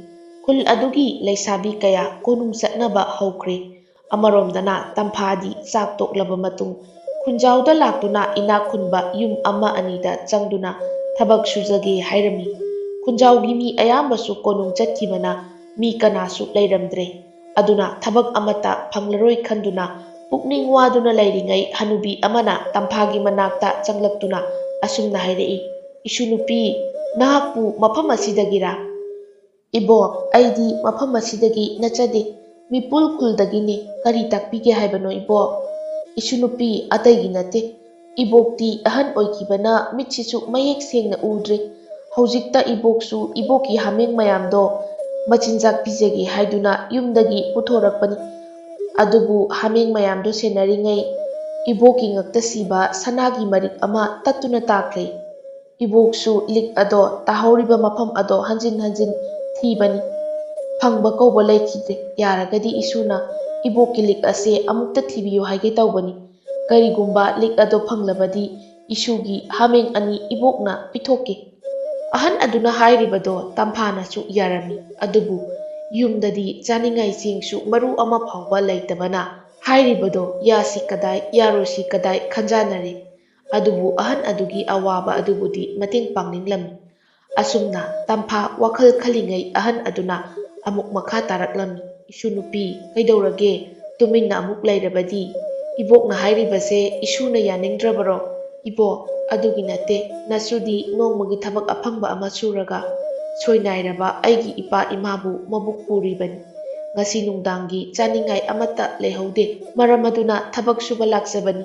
ꯈꯨꯜ ꯑꯗꯨꯒꯤ ꯂꯩꯁꯥꯕꯤ ꯀꯌꯥ ꯀꯣꯅꯨꯡ ꯆꯠꯅꯕ ꯍꯧꯈ꯭ꯔꯦ꯫ ꯑꯃꯔꯣꯝꯗꯅ ꯇꯝꯐꯥꯗꯤ ꯆꯥꯛ ꯇꯣꯛꯂꯕ ꯃꯇꯨꯡ ꯈꯨꯟꯖꯥꯎꯗ ꯂꯥꯛꯇꯨꯅ ꯏꯅꯥꯛ ꯈꯨꯟꯕ ꯌꯨꯝ ꯑꯃ ꯑꯅꯤꯗ ꯆꯪꯗꯨꯅ ꯊꯕꯛ ꯁꯨꯖꯒꯦ ꯍꯥꯏꯔꯝꯃꯤ꯫ ꯈꯨꯟꯖꯥꯎꯒꯤ ꯃꯤ ꯑꯌꯥꯝꯕꯁꯨ ꯀꯣꯅꯨꯡ ꯆꯠꯈꯤꯕꯅ ꯃꯤ ꯀꯅꯥꯁꯨ ꯂꯩꯔꯝꯗ꯭ꯔꯦ꯫ ꯑꯗꯨꯅ ꯊꯕꯛ ꯑꯃꯠꯇ ꯐꯪꯂꯔꯣꯏ ꯈꯟꯗꯨꯅ ꯄꯨꯛꯅꯤꯡ ꯋꯥꯗꯨꯅ ꯂꯩꯔꯤꯉꯩ ꯍꯅꯨꯕꯤ ꯑꯃꯅ ꯇꯝꯐꯥꯒꯤ ꯃꯅꯥꯛꯇ ꯆꯪꯂꯛꯇꯨꯅ ꯑꯁꯨꯝꯅ ꯍꯥꯏꯔꯛꯏ, "ꯏꯁꯨ ꯅꯨꯄꯤ, ꯅꯍꯥꯛꯄꯨ ꯃꯐꯝ ꯑꯁꯤꯗꯒꯤꯔꯥ?" "ꯏꯕꯣꯛ, ꯑꯩꯗꯤ ꯃꯐꯝ ꯑꯁꯤꯗꯒꯤ ꯅꯠꯆꯗꯦ, ꯃꯤꯄꯨꯜ ꯈꯨꯜꯗꯒꯤꯅꯤ꯫ ꯀꯔꯤ ꯇꯥꯛꯄꯤꯒꯦ ꯍꯥꯏꯕꯅꯣ ꯏꯕꯣꯛ?" "ꯏꯁꯨ ꯅꯨꯄꯤ, ꯑꯇꯩꯒꯤ ꯅꯠꯇꯦ꯫ ꯏꯕꯣꯛꯇꯤ ꯑꯍꯟ ꯑꯣꯏꯈꯤꯕꯅ ꯃꯤꯠꯁꯤꯁꯨ ꯃꯌꯦꯛ ꯁꯦꯡꯅ ꯎꯗ꯭ꯔꯦ꯫ ꯍꯧꯖꯤꯛꯇ ꯏꯕꯣꯛꯁꯨ ꯏꯕꯣꯛꯀꯤ ꯍꯥꯃꯦꯡ ꯃꯌꯥꯝꯗꯣ ꯃꯆꯤꯟꯖꯥꯛ ꯄꯤꯖꯒꯦ ꯍꯥꯏꯗꯨꯅ ꯌꯨꯝꯗꯒꯤ ꯄꯨꯊꯣꯔꯛꯄꯅꯤ꯫ ꯑꯗꯨꯕꯨ ꯍꯥꯃꯦꯡ ꯃꯌꯥꯝꯗꯣ ꯁꯦꯟꯅꯔꯤꯉꯩ ꯏꯕꯣꯛꯀꯤ ꯉꯛꯇ ꯁꯤꯕ ꯁꯅꯥꯒꯤ ꯃꯔꯤꯛ ꯑꯃ ꯇꯠꯇꯨꯅ ꯇꯥꯈ꯭ꯔꯦ꯫ ꯏꯕꯣꯛꯁꯨ ꯂꯤꯛ ꯑꯗꯣ ꯇꯥꯍꯧꯔꯤꯕ ꯃꯐꯝ ꯑꯗꯣ ꯍꯟꯖꯤꯟ ꯍꯟꯖꯤꯟ ꯊꯤꯕꯅꯤ꯫ ꯐꯪꯕ ꯀꯧꯕ ꯂꯩꯈꯤꯗ꯭ꯔꯦ꯫ ꯌꯥꯔꯒꯗꯤ ꯏꯁꯨꯅ ꯏꯕꯣꯛꯀꯤ ꯂꯤꯛ ꯑꯁꯦ ꯑꯃꯨꯛꯇ ꯊꯤꯕꯤꯌꯨ ꯍꯥꯏꯒꯦ ꯇꯧꯕꯅꯤ꯫ ꯀꯔꯤꯒꯨꯝꯕ ꯂꯤꯛ ꯑꯗꯣ ꯐꯪꯂꯕꯗꯤ ꯏꯁꯨꯒꯤ ꯍꯥꯃꯦꯡ ꯑꯅꯤ ꯏꯕꯣꯛꯅ ꯄꯤꯊꯣꯛꯀꯦ꯫" ꯑꯍꯟ ꯑꯗꯨꯅ ꯍꯥꯏꯔꯤꯕꯗꯣ ꯇꯝꯐꯥꯅꯁꯨ ꯌꯥꯔꯝꯃꯤ꯫ ꯑꯗꯨꯕꯨ ꯌꯨꯝꯗꯗꯤ ꯆꯥꯅꯤꯡꯉꯥꯏ ꯆꯦꯡꯁꯨ ꯃꯔꯨ ꯑꯃ ꯐꯥꯎꯕ ꯂꯩꯇꯕꯅ ꯍꯥꯏꯔꯤꯕꯗꯣ ꯌꯥꯁꯤ ꯀꯗꯥꯏ ꯌꯥꯔꯣꯏꯁꯤ ꯀꯗꯥꯏ ꯈꯟꯖꯥꯟꯅꯔꯦ꯫ ꯑꯗꯨꯕꯨ ꯑꯍꯟ ꯑꯗꯨꯒꯤ ꯑꯋꯥꯕ ꯑꯗꯨꯕꯨꯗꯤ ꯃꯇꯦꯡ ꯄꯥꯡꯅꯤꯡꯂꯝꯃꯤ꯫ ꯑꯁꯨꯝꯅ ꯇꯝꯐꯥ ꯋꯥꯈꯜ ꯈꯜꯂꯤꯉꯩ ꯑꯍꯟ ꯑꯗꯨꯅ ꯑꯃꯨꯛ ꯃꯈꯥ ꯇꯥꯔꯛꯂꯝꯃꯤ, "ꯏꯁꯨ ꯅꯨꯄꯤ, ꯀꯩꯗꯧꯔꯒꯦ? ꯇꯨꯃꯤꯟꯅ ꯑꯃꯨꯛ ꯂꯩꯔꯕꯗꯤ? ꯏꯕꯣꯛꯅ ꯍꯥꯏꯔꯤꯕꯁꯦ ꯏꯁꯨꯅ ꯌꯥꯅꯤꯡꯗ꯭ꯔꯕꯔꯣ?" "ꯏꯕꯣꯛ, ꯑꯗꯨꯒꯤ ꯅꯠꯇꯦ, ꯅꯁꯨꯗꯤ ꯅꯣꯡꯃꯒꯤ ꯊꯕꯛ ꯑꯐꯪꯕ ꯑꯃ ꯁꯨꯔꯒ ꯁꯣꯏꯅꯥꯏꯔꯕ ꯑꯩꯒꯤ ꯏꯄꯥ ꯏꯃꯥꯕꯨ ꯃꯕꯨꯛ ꯄꯨꯔꯤꯕꯅꯤ꯫ ꯉꯁꯤ ꯅꯨꯡꯗꯥꯡꯒꯤ ꯆꯥꯅꯤꯡꯉꯥꯏ ꯑꯃꯠꯇ ꯂꯩꯍꯧꯗꯦ꯫ ꯃꯔꯝ ꯑꯗꯨꯅ ꯊꯕꯛ ꯁꯨꯕ ꯂꯥꯛꯆꯕꯅꯤ꯫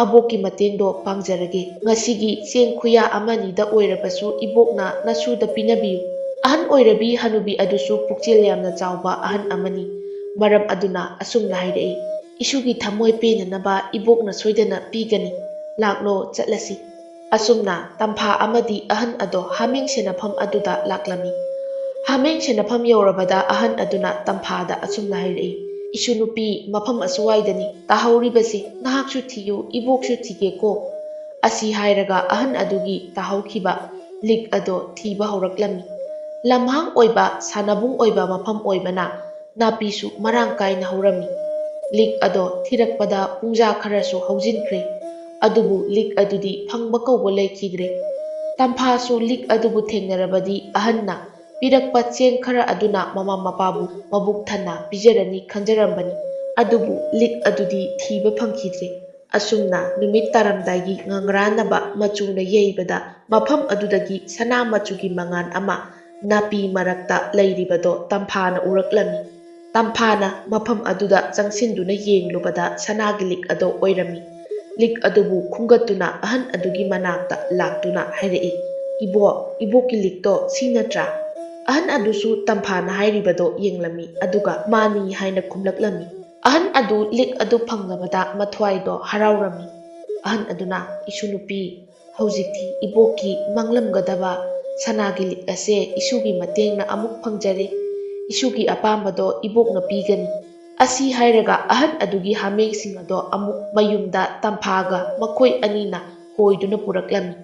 ꯑꯕꯣꯛꯀꯤ ꯃꯇꯦꯡꯗꯣ ꯄꯥꯡꯖꯔꯒꯦ꯫ ꯉꯁꯤꯒꯤ ꯆꯦꯡ ꯈꯨꯌꯥ ꯑꯃꯅꯤꯗ ꯑꯣꯏꯔꯕꯁꯨ ꯏꯕꯣꯛꯅ ꯅꯁꯨꯗ ꯄꯤꯅꯕꯤꯌꯨ꯫" ꯑꯍꯟ ꯑꯣꯏꯔꯕꯤ ꯍꯅꯨꯕꯤ ꯑꯗꯨꯁꯨ ꯄꯨꯛꯆꯦꯜ ꯌꯥꯝꯅ ꯆꯥꯎꯕ ꯑꯍꯟ ꯑꯃꯅꯤ꯫ ꯃꯔꯝ ꯑꯗꯨꯅ ꯑꯁꯨꯝꯅ ꯍꯥꯏꯔꯛꯏ, "ꯏꯁꯨꯒꯤ ꯊꯃꯣꯏ ꯄꯦꯟꯅꯅꯕ ꯏꯕꯣꯛꯅ ꯁꯣꯏꯗꯅ ꯄꯤꯒꯅꯤ꯫ ꯂꯥꯛꯂꯣ, ꯆꯠꯂꯁꯤ꯫" ꯑꯁꯨꯝꯅ ꯇꯝꯐꯥ ꯑꯃꯗꯤ ꯑꯍꯟ ꯑꯗꯣ ꯍꯥꯃꯦꯡ ꯁꯦꯟꯅꯐꯝ ꯑꯗꯨꯗ ꯂꯥꯛꯂꯝꯃꯤ꯫ ꯍꯥꯃꯦꯡ ꯁꯦꯟꯅꯐꯝ ꯌꯧꯔꯕꯗ ꯑꯍꯟ ꯑꯗꯨꯅ ꯇꯝꯐꯥꯗ ꯑꯁꯨꯝꯅ ꯍꯥꯏꯔꯛꯏ, "ꯏꯁꯨ ꯅꯨꯄꯤ, ꯃꯐꯝ ꯑꯁꯨꯋꯥꯏꯗꯅꯤ ꯇꯥꯍꯧꯔꯤꯕꯁꯤ꯫ ꯅꯍꯥꯛꯁꯨ ꯊꯤꯌꯨ, ꯏꯕꯣꯛꯁꯨ ꯊꯤꯒꯦꯀꯣ꯫" ꯑꯁꯤ ꯍꯥꯏꯔꯒ ꯑꯍꯟ ꯑꯗꯨꯒꯤ ꯇꯥꯍꯧꯈꯤꯕ ꯂꯤꯛ ꯑꯗꯣ ꯊꯤꯕ ꯍꯧꯔꯛꯂꯝꯃꯤ꯫ ꯂꯝꯍꯥꯡ ꯑꯣꯏꯕ ꯁꯥꯟꯅꯕꯨꯡ ꯑꯣꯏꯕ ꯃꯐꯝ ꯑꯣꯏꯕꯅ ꯅꯥꯄꯤꯁꯨ ꯃꯔꯥꯡ ꯀꯥꯏꯅ ꯍꯧꯔꯝꯃꯤ꯫ ꯂꯤꯛ ꯑꯗꯣ ꯊꯤꯔꯛꯄꯗ ꯄꯨꯡꯖꯥ ꯈꯔꯁꯨ ꯍꯧꯖꯤꯟꯈ꯭ꯔꯦ꯫ ꯑꯗꯨꯕꯨ ꯂꯤꯛ ꯑꯗꯨꯗꯤ ꯐꯪꯕ ꯀꯧꯕ ꯂꯩꯈꯤꯗ꯭ꯔꯦ꯫ ꯇꯝꯐꯥꯁꯨ ꯂꯤꯛ ꯑꯗꯨꯕꯨ ꯊꯦꯡꯅꯔꯕꯗꯤ ꯑꯍꯟꯅ ꯄꯤꯔꯛꯄ ꯆꯦꯡ ꯈꯔ ꯑꯗꯨꯅ ꯃꯃꯥ ꯃꯄꯥꯕꯨ ꯃꯕꯨꯛ ꯊꯟꯅ ꯄꯤꯖꯔꯅꯤ ꯈꯟꯖꯔꯝꯕꯅꯤ꯫ ꯑꯗꯨꯕꯨ ꯂꯤꯛ ꯑꯗꯨꯗꯤ ꯊꯤꯕ ꯐꯪꯈꯤꯗ꯭ꯔꯦ꯫ ꯑꯁꯨꯝꯅ ꯅꯨꯃꯤꯠ ꯇꯥꯔꯝꯗꯥꯏꯒꯤ ꯉꯥꯡꯔꯥꯟꯅꯕ ꯃꯆꯨꯅ ꯌꯩꯕꯗ ꯃꯐꯝ ꯑꯗꯨꯗꯒꯤ ꯁꯅꯥ ꯃꯆꯨꯒꯤ ꯃꯉꯥꯜ ꯑꯃ ꯅꯥꯄꯤ ꯃꯔꯛꯇ ꯂꯩꯔꯤꯕꯗꯣ ꯇꯝꯐꯥꯅ ꯎꯔꯛꯂꯝꯃꯤ꯫ ꯇꯝꯐꯥꯅ ꯃꯐꯝ ꯑꯗꯨꯗ ꯆꯪꯁꯤꯟꯗꯨꯅ ꯌꯦꯡꯂꯨꯕꯗ ꯁꯅꯥꯒꯤ ꯂꯤꯛ ꯑꯗꯨ ꯑꯣꯏꯔꯝꯃꯤ꯫ ꯂꯤꯛ ꯑꯗꯨꯕꯨ ꯈꯨꯝꯒꯠꯇꯨꯅ ꯑꯍꯟ ꯑꯗꯨꯒꯤ ꯃꯅꯥꯛꯇ ꯂꯥꯛꯇꯨꯅ ꯍꯥꯏꯔꯛꯏ, "ꯏꯕꯣꯛ, ꯏꯕꯣꯛꯀꯤ ꯂꯤꯛꯇꯣ ꯁꯤ ꯅꯠꯇ꯭ꯔꯥ?" ꯑꯍꯟ ꯑꯗꯨꯁꯨ ꯇꯝꯐꯥꯅ ꯍꯥꯏꯔꯤꯕꯗꯣ ꯌꯦꯡꯂꯝꯃꯤ, ꯑꯗꯨꯒ "ꯃꯥꯅꯤ" ꯍꯥꯏꯅ ꯈꯨꯝꯂꯛꯂꯝꯃꯤ꯫ ꯑꯍꯟ ꯑꯗꯨ ꯂꯤꯛ ꯑꯗꯨ ꯐꯪꯂꯕꯗ ꯃꯊ꯭ꯋꯥꯏꯗꯣ ꯍꯔꯥꯎꯔꯝꯃꯤ꯫ ꯑꯍꯟ ꯑꯗꯨꯅ, "ꯏꯁꯨ ꯅꯨꯄꯤ, ꯍꯧꯖꯤꯛꯇꯤ ꯏꯕꯣꯛꯀꯤ ꯃꯪꯂꯝꯒꯗꯕ ꯁꯅꯥꯒꯤ ꯂꯤꯛ ꯑꯁꯦ ꯏꯁꯨꯒꯤ ꯃꯇꯦꯡꯅ ꯑꯃꯨꯛ ꯐꯪꯖꯔꯦ꯫ ꯏꯁꯨꯒꯤ ꯑꯄꯥꯝꯕꯗꯣ ꯏꯕꯣꯛꯅ ꯄꯤꯒꯅꯤ꯫" ꯑꯁꯤ ꯍꯥꯏꯔꯒ ꯑꯍꯟ ꯑꯗꯨꯒꯤ ꯍꯥꯃꯦꯡꯁꯤꯡ ꯑꯗꯣ ꯑꯃꯨꯛ ꯃꯌꯨꯝꯗ ꯇꯝꯐꯥꯒ ꯃꯈꯣꯏ ꯑꯅꯤꯅ ꯍꯣꯏꯗꯨꯅ ꯄꯨꯔꯛꯂꯝꯃꯤ꯫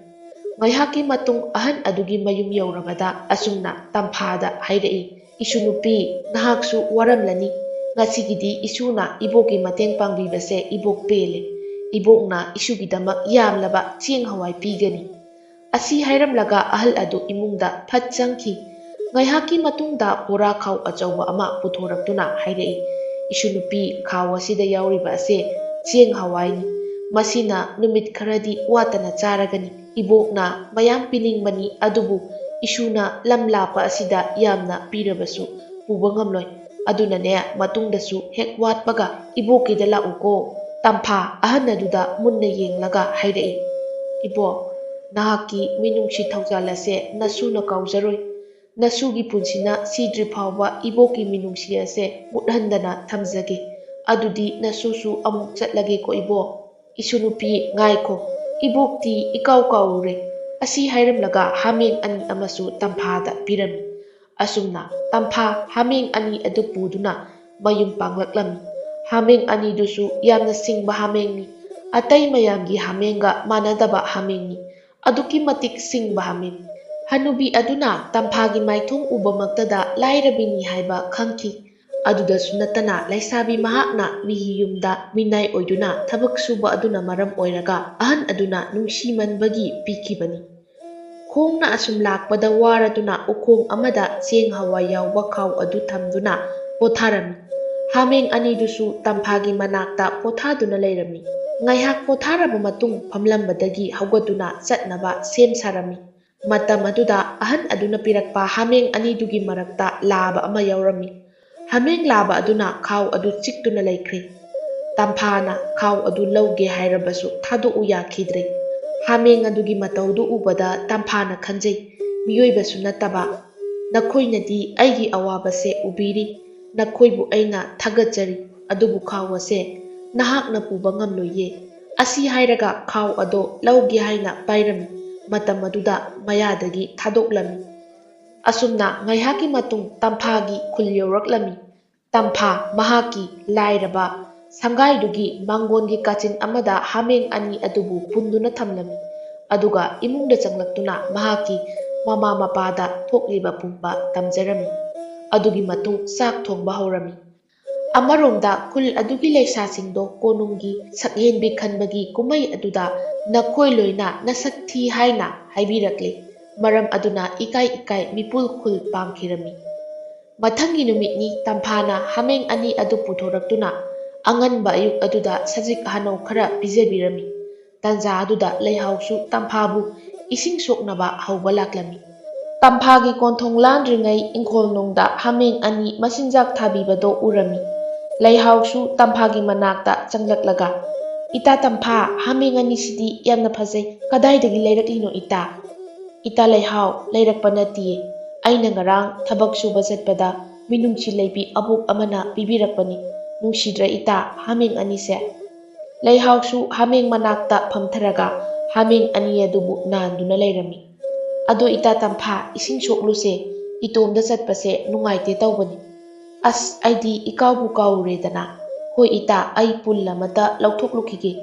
ꯉꯥꯏꯍꯥꯛꯀꯤ ꯃꯇꯨꯡ ꯑꯍꯟ ꯑꯗꯨꯒꯤ ꯃꯌꯨꯝ ꯌꯧꯔꯕꯗ ꯑꯁꯨꯝꯅ ꯇꯝꯐꯥꯗ ꯍꯥꯏꯔꯛꯏ, "ꯏꯁꯨ ꯅꯨꯄꯤ, ꯅꯍꯥꯛꯁꯨ ꯋꯥꯔꯝꯂꯅꯤ꯫ ꯉꯁꯤꯒꯤꯗꯤ ꯏꯁꯨꯅ ꯏꯕꯣꯛꯀꯤ ꯃꯇꯦꯡ ꯄꯥꯡꯕꯤꯕꯁꯦ ꯏꯕꯣꯛ ꯄꯦꯜꯂꯦ꯫ ꯏꯕꯣꯛꯅ ꯏꯁꯨꯒꯤꯗꯃꯛ ꯌꯥꯝꯂꯕ ꯆꯦꯡ ꯍꯋꯥꯏ ꯄꯤꯒꯅꯤ꯫" ꯑꯁꯤ ꯍꯥꯏꯔꯝꯂꯒ ꯑꯍꯜ ꯑꯗꯨ ꯏꯃꯨꯡꯗ ꯐꯠ ꯆꯪꯈꯤ꯫ ꯉꯥꯏꯍꯥꯛꯀꯤ ꯃꯇꯨꯡꯗ ꯕꯣꯔꯥ ꯈꯥꯎ ꯑꯆꯧꯕ ꯑꯃ ꯄꯨꯊꯣꯔꯛꯇꯨꯅ ꯍꯥꯏꯔꯛꯏ, "ꯏꯁꯨ ꯅꯨꯄꯤ, ꯈꯥꯎ ꯑꯁꯤꯗ ꯌꯥꯎꯔꯤꯕ ꯑꯁꯦ ꯆꯦꯡ ꯍꯋꯥꯏꯅꯤ꯫ ꯃꯁꯤꯅ ꯅꯨꯃꯤꯠ ꯈꯔꯗꯤ ꯋꯥꯠꯇꯅ ꯆꯥꯔꯒꯅꯤ꯫ ꯏꯕꯣꯛꯅ ꯃꯌꯥꯝ ꯄꯤꯅꯤꯡꯕꯅꯤ, ꯑꯗꯨꯕꯨ ꯏꯁꯨꯅ ꯂꯝ ꯂꯥꯞꯄ ꯑꯁꯤꯗ ꯌꯥꯝꯅ ꯄꯤꯔꯕꯁꯨ ꯄꯨꯕ ꯉꯝꯂꯣꯏ꯫ ꯑꯗꯨꯅꯅꯦ, ꯃꯇꯨꯡꯗꯁꯨ ꯍꯦꯛ ꯋꯥꯠꯄꯒ ꯏꯕꯣꯛꯀꯤꯗ ꯂꯥꯛꯎꯀꯣ꯫" ꯇꯝꯐꯥ ꯑꯍꯟ ꯑꯗꯨꯗ ꯃꯨꯟꯅ ꯌꯦꯡꯂꯒ ꯍꯥꯏꯔꯛꯏ, "ꯏꯕꯣꯛ, ꯅꯍꯥꯛꯀꯤ ꯃꯤꯅꯨꯡꯁꯤ ꯊꯧꯖꯥꯜ ꯑꯁꯦ ꯅꯁꯨꯅ ꯀꯥꯎꯖꯔꯣꯏ꯫ ꯅꯁꯨꯒꯤ ꯄꯨꯟꯁꯤꯅ ꯁꯤꯗ꯭ꯔꯤ ꯐꯥꯎꯕ ꯏꯕꯣꯛꯀꯤ ꯃꯤꯅꯨꯡꯁꯤ ꯑꯁꯦ ꯃꯨꯠꯍꯟꯗꯅ ꯊꯝꯖꯒꯦ꯫ ꯑꯗꯨꯗꯤ ꯅꯁꯨꯁꯨ ꯑꯃꯨꯛ ꯆꯠꯂꯒꯦꯀꯣ ꯏꯕꯣꯛ꯫" "ꯏꯁꯨ ꯅꯨꯄꯤ, ꯉꯥꯏꯈꯣ, ꯏꯕꯣꯛꯇꯤ ꯏꯀꯥꯎ ꯀꯥꯎꯔꯨꯔꯦ꯫" ꯑꯁꯤ ꯍꯥꯏꯔꯝꯂꯒ ꯍꯥꯃꯦꯡ ꯑꯅꯤ ꯑꯃꯁꯨ ꯇꯝꯐꯥꯗ ꯄꯤꯔꯝꯃꯤ꯫ ꯑꯁꯨꯝꯅ ꯇꯝꯐꯥ ꯍꯥꯃꯦꯡ ꯑꯅꯤ ꯑꯗꯨ ꯄꯨꯗꯨꯅ ꯃꯌꯨꯝ ꯄꯥꯡꯂꯛꯂꯝꯃꯤ꯫ ꯍꯥꯃꯦꯡ ꯑꯅꯤꯗꯨꯁꯨ ꯌꯥꯝꯅ ꯁꯤꯡꯕ ꯍꯥꯃꯦꯡꯅꯤ꯫ ꯑꯇꯩ ꯃꯌꯥꯝꯒꯤ ꯍꯥꯃꯦꯡꯒ ꯃꯥꯟꯅꯗꯕ ꯍꯥꯃꯦꯡꯅꯤ꯫ ꯑꯗꯨꯛꯀꯤ ꯃꯇꯤꯛ ꯁꯤꯡꯕ ꯍꯥꯃꯦꯡ꯫ ꯍꯅꯨꯕꯤ ꯑꯗꯨꯅ ꯇꯝꯐꯥꯒꯤ ꯃꯥꯏꯊꯣꯡ ꯎꯕꯃꯛꯇꯗ ꯂꯥꯏꯔꯕꯤꯅꯤ ꯍꯥꯏꯕ ꯈꯪꯈꯤ꯫ ꯑꯗꯨꯗꯁꯨ ꯅꯠꯇꯅ ꯂꯩꯁꯥꯕꯤ ꯃꯍꯥꯛꯅ ꯃꯤꯒꯤ ꯌꯨꯝꯗ ꯃꯤꯅꯥꯏ ꯑꯣꯏꯗꯨꯅ ꯊꯕꯛ ꯁꯨꯕ ꯑꯗꯨꯅ ꯃꯔꯝ ꯑꯣꯏꯔꯒ ꯑꯍꯟ ꯑꯗꯨꯅ ꯅꯨꯡꯁꯤꯃꯟꯕꯒꯤ ꯄꯤꯈꯤꯕꯅꯤ꯫ ꯈꯣꯡꯅ ꯑꯁꯨꯝ ꯂꯥꯛꯄꯗ ꯋꯥꯔꯗꯨꯅ ꯎꯈꯣꯡ ꯑꯃꯗ ꯆꯦꯡ ꯍꯋꯥꯏ ꯌꯥꯎꯕ ꯈꯥꯎ ꯑꯗꯨ ꯊꯝꯗꯨꯅ ꯄꯣꯊꯥꯔꯝꯃꯤ꯫ ꯍꯥꯃꯦꯡ ꯑꯅꯤꯗꯨꯁꯨ ꯇꯝꯐꯥꯒꯤ ꯃꯅꯥꯛꯇ ꯄꯣꯊꯥꯗꯨꯅ ꯂꯩꯔꯝꯃꯤ꯫ ꯉꯥꯏꯍꯥꯛ ꯄꯣꯊꯥꯔꯕ ꯃꯇꯨꯡ ꯐꯝꯂꯝꯕꯗꯒꯤ ꯍꯧꯒꯠꯇꯨꯅ ꯆꯠꯅꯕ ꯁꯦꯝ ꯁꯥꯔꯝꯃꯤ꯫ ꯃꯇꯝ ꯑꯗꯨꯗ ꯑꯍꯟ ꯑꯗꯨꯅ ꯄꯤꯔꯛꯄ ꯍꯥꯃꯦꯡ ꯑꯅꯤꯗꯨꯒꯤ ꯃꯔꯛꯇ ꯂꯥꯕ ꯑꯃ ꯌꯥꯎꯔꯝꯃꯤ꯫ ꯍꯥꯃꯦꯡ ꯂꯥꯕ ꯑꯗꯨꯅ ꯈꯥꯎ ꯑꯗꯨ ꯆꯤꯛꯇꯨꯅ ꯂꯩꯈ꯭ꯔꯦ꯫ ꯇꯝꯐꯥꯅ ꯈꯥꯎ ꯑꯗꯨ ꯂꯧꯒꯦ ꯍꯥꯏꯔꯕꯁꯨ ꯊꯥꯗꯣꯛꯎ ꯌꯥꯈꯤꯗ꯭ꯔꯦ꯫ ꯍꯥꯃꯦꯡ ꯑꯗꯨꯒꯤ ꯃꯇꯧꯗꯨ ꯎꯕꯗ ꯇꯝꯐꯥꯅ ꯈꯟꯖꯩ, ꯃꯤꯑꯣꯏꯕꯁꯨ ꯅꯠꯇꯕ, ꯅꯈꯣꯏꯅꯗꯤ ꯑꯩꯒꯤ ꯑꯋꯥꯕꯁꯦ ꯎꯕꯤꯔꯤ, ꯅꯈꯣꯏꯕꯨ ꯑꯩꯅ ꯊꯥꯒꯠꯆꯔꯤ, ꯑꯗꯨꯕꯨ ꯈꯥꯎ ꯑꯁꯦ ꯅꯍꯥꯛꯅ ꯄꯨꯕ ꯉꯝꯂꯣꯏꯌꯦ꯫ ꯑꯁꯤ ꯍꯥꯏꯔꯒ ꯈꯥꯎ ꯑꯗꯣ ꯂꯧꯒꯦ ꯍꯥꯏꯅ ꯄꯥꯏꯔꯝꯃꯤ꯫ ꯃꯇꯝ ꯑꯗꯨꯗ ꯃꯌꯥꯗꯒꯤ ꯊꯥꯗꯣꯛꯂꯝꯃꯤ꯫ ꯑꯁꯨꯝꯅ ꯉꯥꯏꯍꯥꯛꯀꯤ ꯃꯇꯨꯡ ꯇꯝꯐꯥꯒꯤ ꯈꯨꯜ ꯌꯧꯔꯛꯂꯝꯃꯤ꯫ ꯇꯝꯐꯥ ꯃꯍꯥꯛꯀꯤ ꯂꯥꯏꯔꯕ ꯁꯪꯒꯥꯏꯗꯨꯒꯤ ꯃꯥꯡꯒꯣꯟꯒꯤ ꯀꯥꯆꯤꯟ ꯑꯃꯗ ꯍꯥꯃꯦꯡ ꯑꯅꯤ ꯑꯗꯨꯕꯨ ꯄꯨꯟꯗꯨꯅ ꯊꯝꯂꯝꯃꯤ꯫ ꯑꯗꯨꯒ ꯏꯃꯨꯡꯗ ꯆꯪꯂꯛꯇꯨꯅ ꯃꯍꯥꯛꯀꯤ ꯃꯃꯥ ꯃꯄꯥꯗ ꯊꯣꯛꯂꯤꯕ ꯄꯨꯝꯕ ꯇꯝꯖꯔꯝꯃꯤ꯫ ꯑꯗꯨꯒꯤ ꯃꯇꯨꯡ ꯆꯥꯛ ꯊꯣꯡꯕ ꯍꯧꯔꯝꯃꯤ꯫ ꯑꯃꯔꯣꯝꯗ ꯈꯨꯜ ꯑꯗꯨꯒꯤ ꯂꯩꯁꯥꯁꯤꯡꯗꯣ ꯀꯣꯅꯨꯡꯒꯤ ꯁꯛꯍꯦꯟꯕꯤ ꯈꯟꯕꯒꯤ ꯀꯨꯝꯍꯩ ꯑꯗꯨꯗ ꯅꯈꯣꯏ ꯂꯣꯏꯅ ꯅꯁꯛ ꯊꯤ ꯍꯥꯏꯅ ꯍꯥꯏꯕꯤꯔꯛꯂꯦ꯫ ꯃꯔꯝ ꯑꯗꯨꯅ ꯏꯀꯥꯏ ꯏꯀꯥꯏ ꯃꯤꯄꯨꯜ ꯈꯨꯜ ꯄꯥꯝꯈꯤꯔꯝꯃꯤ꯫ ꯃꯊꯪꯒꯤ ꯅꯨꯃꯤꯠꯅꯤ ꯇꯝꯐꯥꯅ ꯍꯥꯃꯦꯡ ꯑꯅꯤ ꯑꯗꯨ ꯄꯨꯊꯣꯔꯛꯇꯨꯅ ꯑꯉꯟꯕ ꯑꯌꯨꯛ ꯑꯗꯨꯗ ꯁꯖꯤꯛ ꯍꯅꯧ ꯈꯔ ꯄꯤꯖꯕꯤꯔꯝꯃꯤ꯫ ꯇꯟꯖꯥ ꯑꯗꯨꯗ ꯂꯩꯍꯥꯎꯁꯨ ꯇꯝꯐꯥꯕꯨ ꯏꯁꯤꯡ ꯁꯣꯛꯅꯕ ꯍꯧꯕ ꯂꯥꯛꯂꯝꯃꯤ꯫ ꯇꯝꯐꯥꯒꯤ ꯀꯣꯟꯊꯣꯡ ꯂꯥꯟꯗ꯭ꯔꯤꯉꯩ ꯏꯪꯈꯣꯜ ꯅꯨꯡꯗ ꯍꯥꯃꯦꯡ ꯑꯅꯤ ꯃꯆꯤꯟꯖꯥꯛ ꯊꯥꯕꯤꯕꯗꯣ ꯎꯔꯝꯃꯤ꯫ ꯂꯩꯍꯥꯎꯁꯨ ꯇꯝꯐꯥꯒꯤ ꯃꯅꯥꯛꯇ ꯆꯪꯂꯛꯂꯒ, "ꯏꯇꯥ ꯇꯝꯐꯥ, ꯍꯥꯃꯦꯡ ꯑꯅꯤꯁꯤꯗꯤ ꯌꯥꯝꯅ ꯐꯖꯩ, ꯀꯗꯥꯏꯗꯒꯤ ꯂꯩꯔꯛꯂꯤꯅꯣ ꯏꯇꯥ?" "ꯏꯇꯥ ꯂꯩꯍꯥꯎ, ꯂꯩꯔꯛꯄ ꯅꯠꯇꯤꯌꯦ, ꯑꯩꯅ ꯉꯔꯥꯡ ꯊꯕꯛ ꯁꯨꯕ ꯆꯠꯄꯗ ꯃꯤꯅꯨꯡꯁꯤ ꯂꯩꯕꯤ ꯑꯕꯣꯛ ꯑꯃꯅ ꯄꯤꯕꯤꯔꯛꯄꯅꯤ꯫ ꯅꯨꯡꯁꯤꯗ꯭ꯔꯥ ꯏꯇꯥ ꯍꯥꯃꯦꯡ ꯑꯅꯤꯁꯦ?" ꯂꯩꯍꯥꯎꯁꯨ ꯍꯥꯃꯦꯡ ꯃꯅꯥꯛꯇ ꯐꯝꯊꯔꯒ ꯍꯥꯃꯦꯡ ꯑꯅꯤ ꯑꯗꯨꯕꯨ ꯅꯥꯟꯗꯨꯅ ꯂꯩꯔꯝꯃꯤ꯫ "ꯑꯗꯣ ꯏꯇꯥ ꯇꯝꯐꯥ, ꯏꯁꯤꯡ ꯁꯣꯛꯂꯨꯁꯦ, ꯏꯇꯣꯝꯗ ꯆꯠꯄꯁꯦ ꯅꯨꯡꯉꯥꯏꯇꯦ ꯇꯧꯕꯅꯤ꯫" "ꯑꯁ, ꯑꯩꯗꯤ ꯏꯀꯥꯎꯕꯨ ꯀꯥꯎꯔꯨꯔꯦꯗꯅ꯫ ꯍꯣꯏ ꯏꯇꯥ, ꯑꯩ ꯄꯨꯜ ꯑꯃꯇ ꯂꯧꯊꯣꯛꯂꯨꯈꯤꯒꯦ꯫"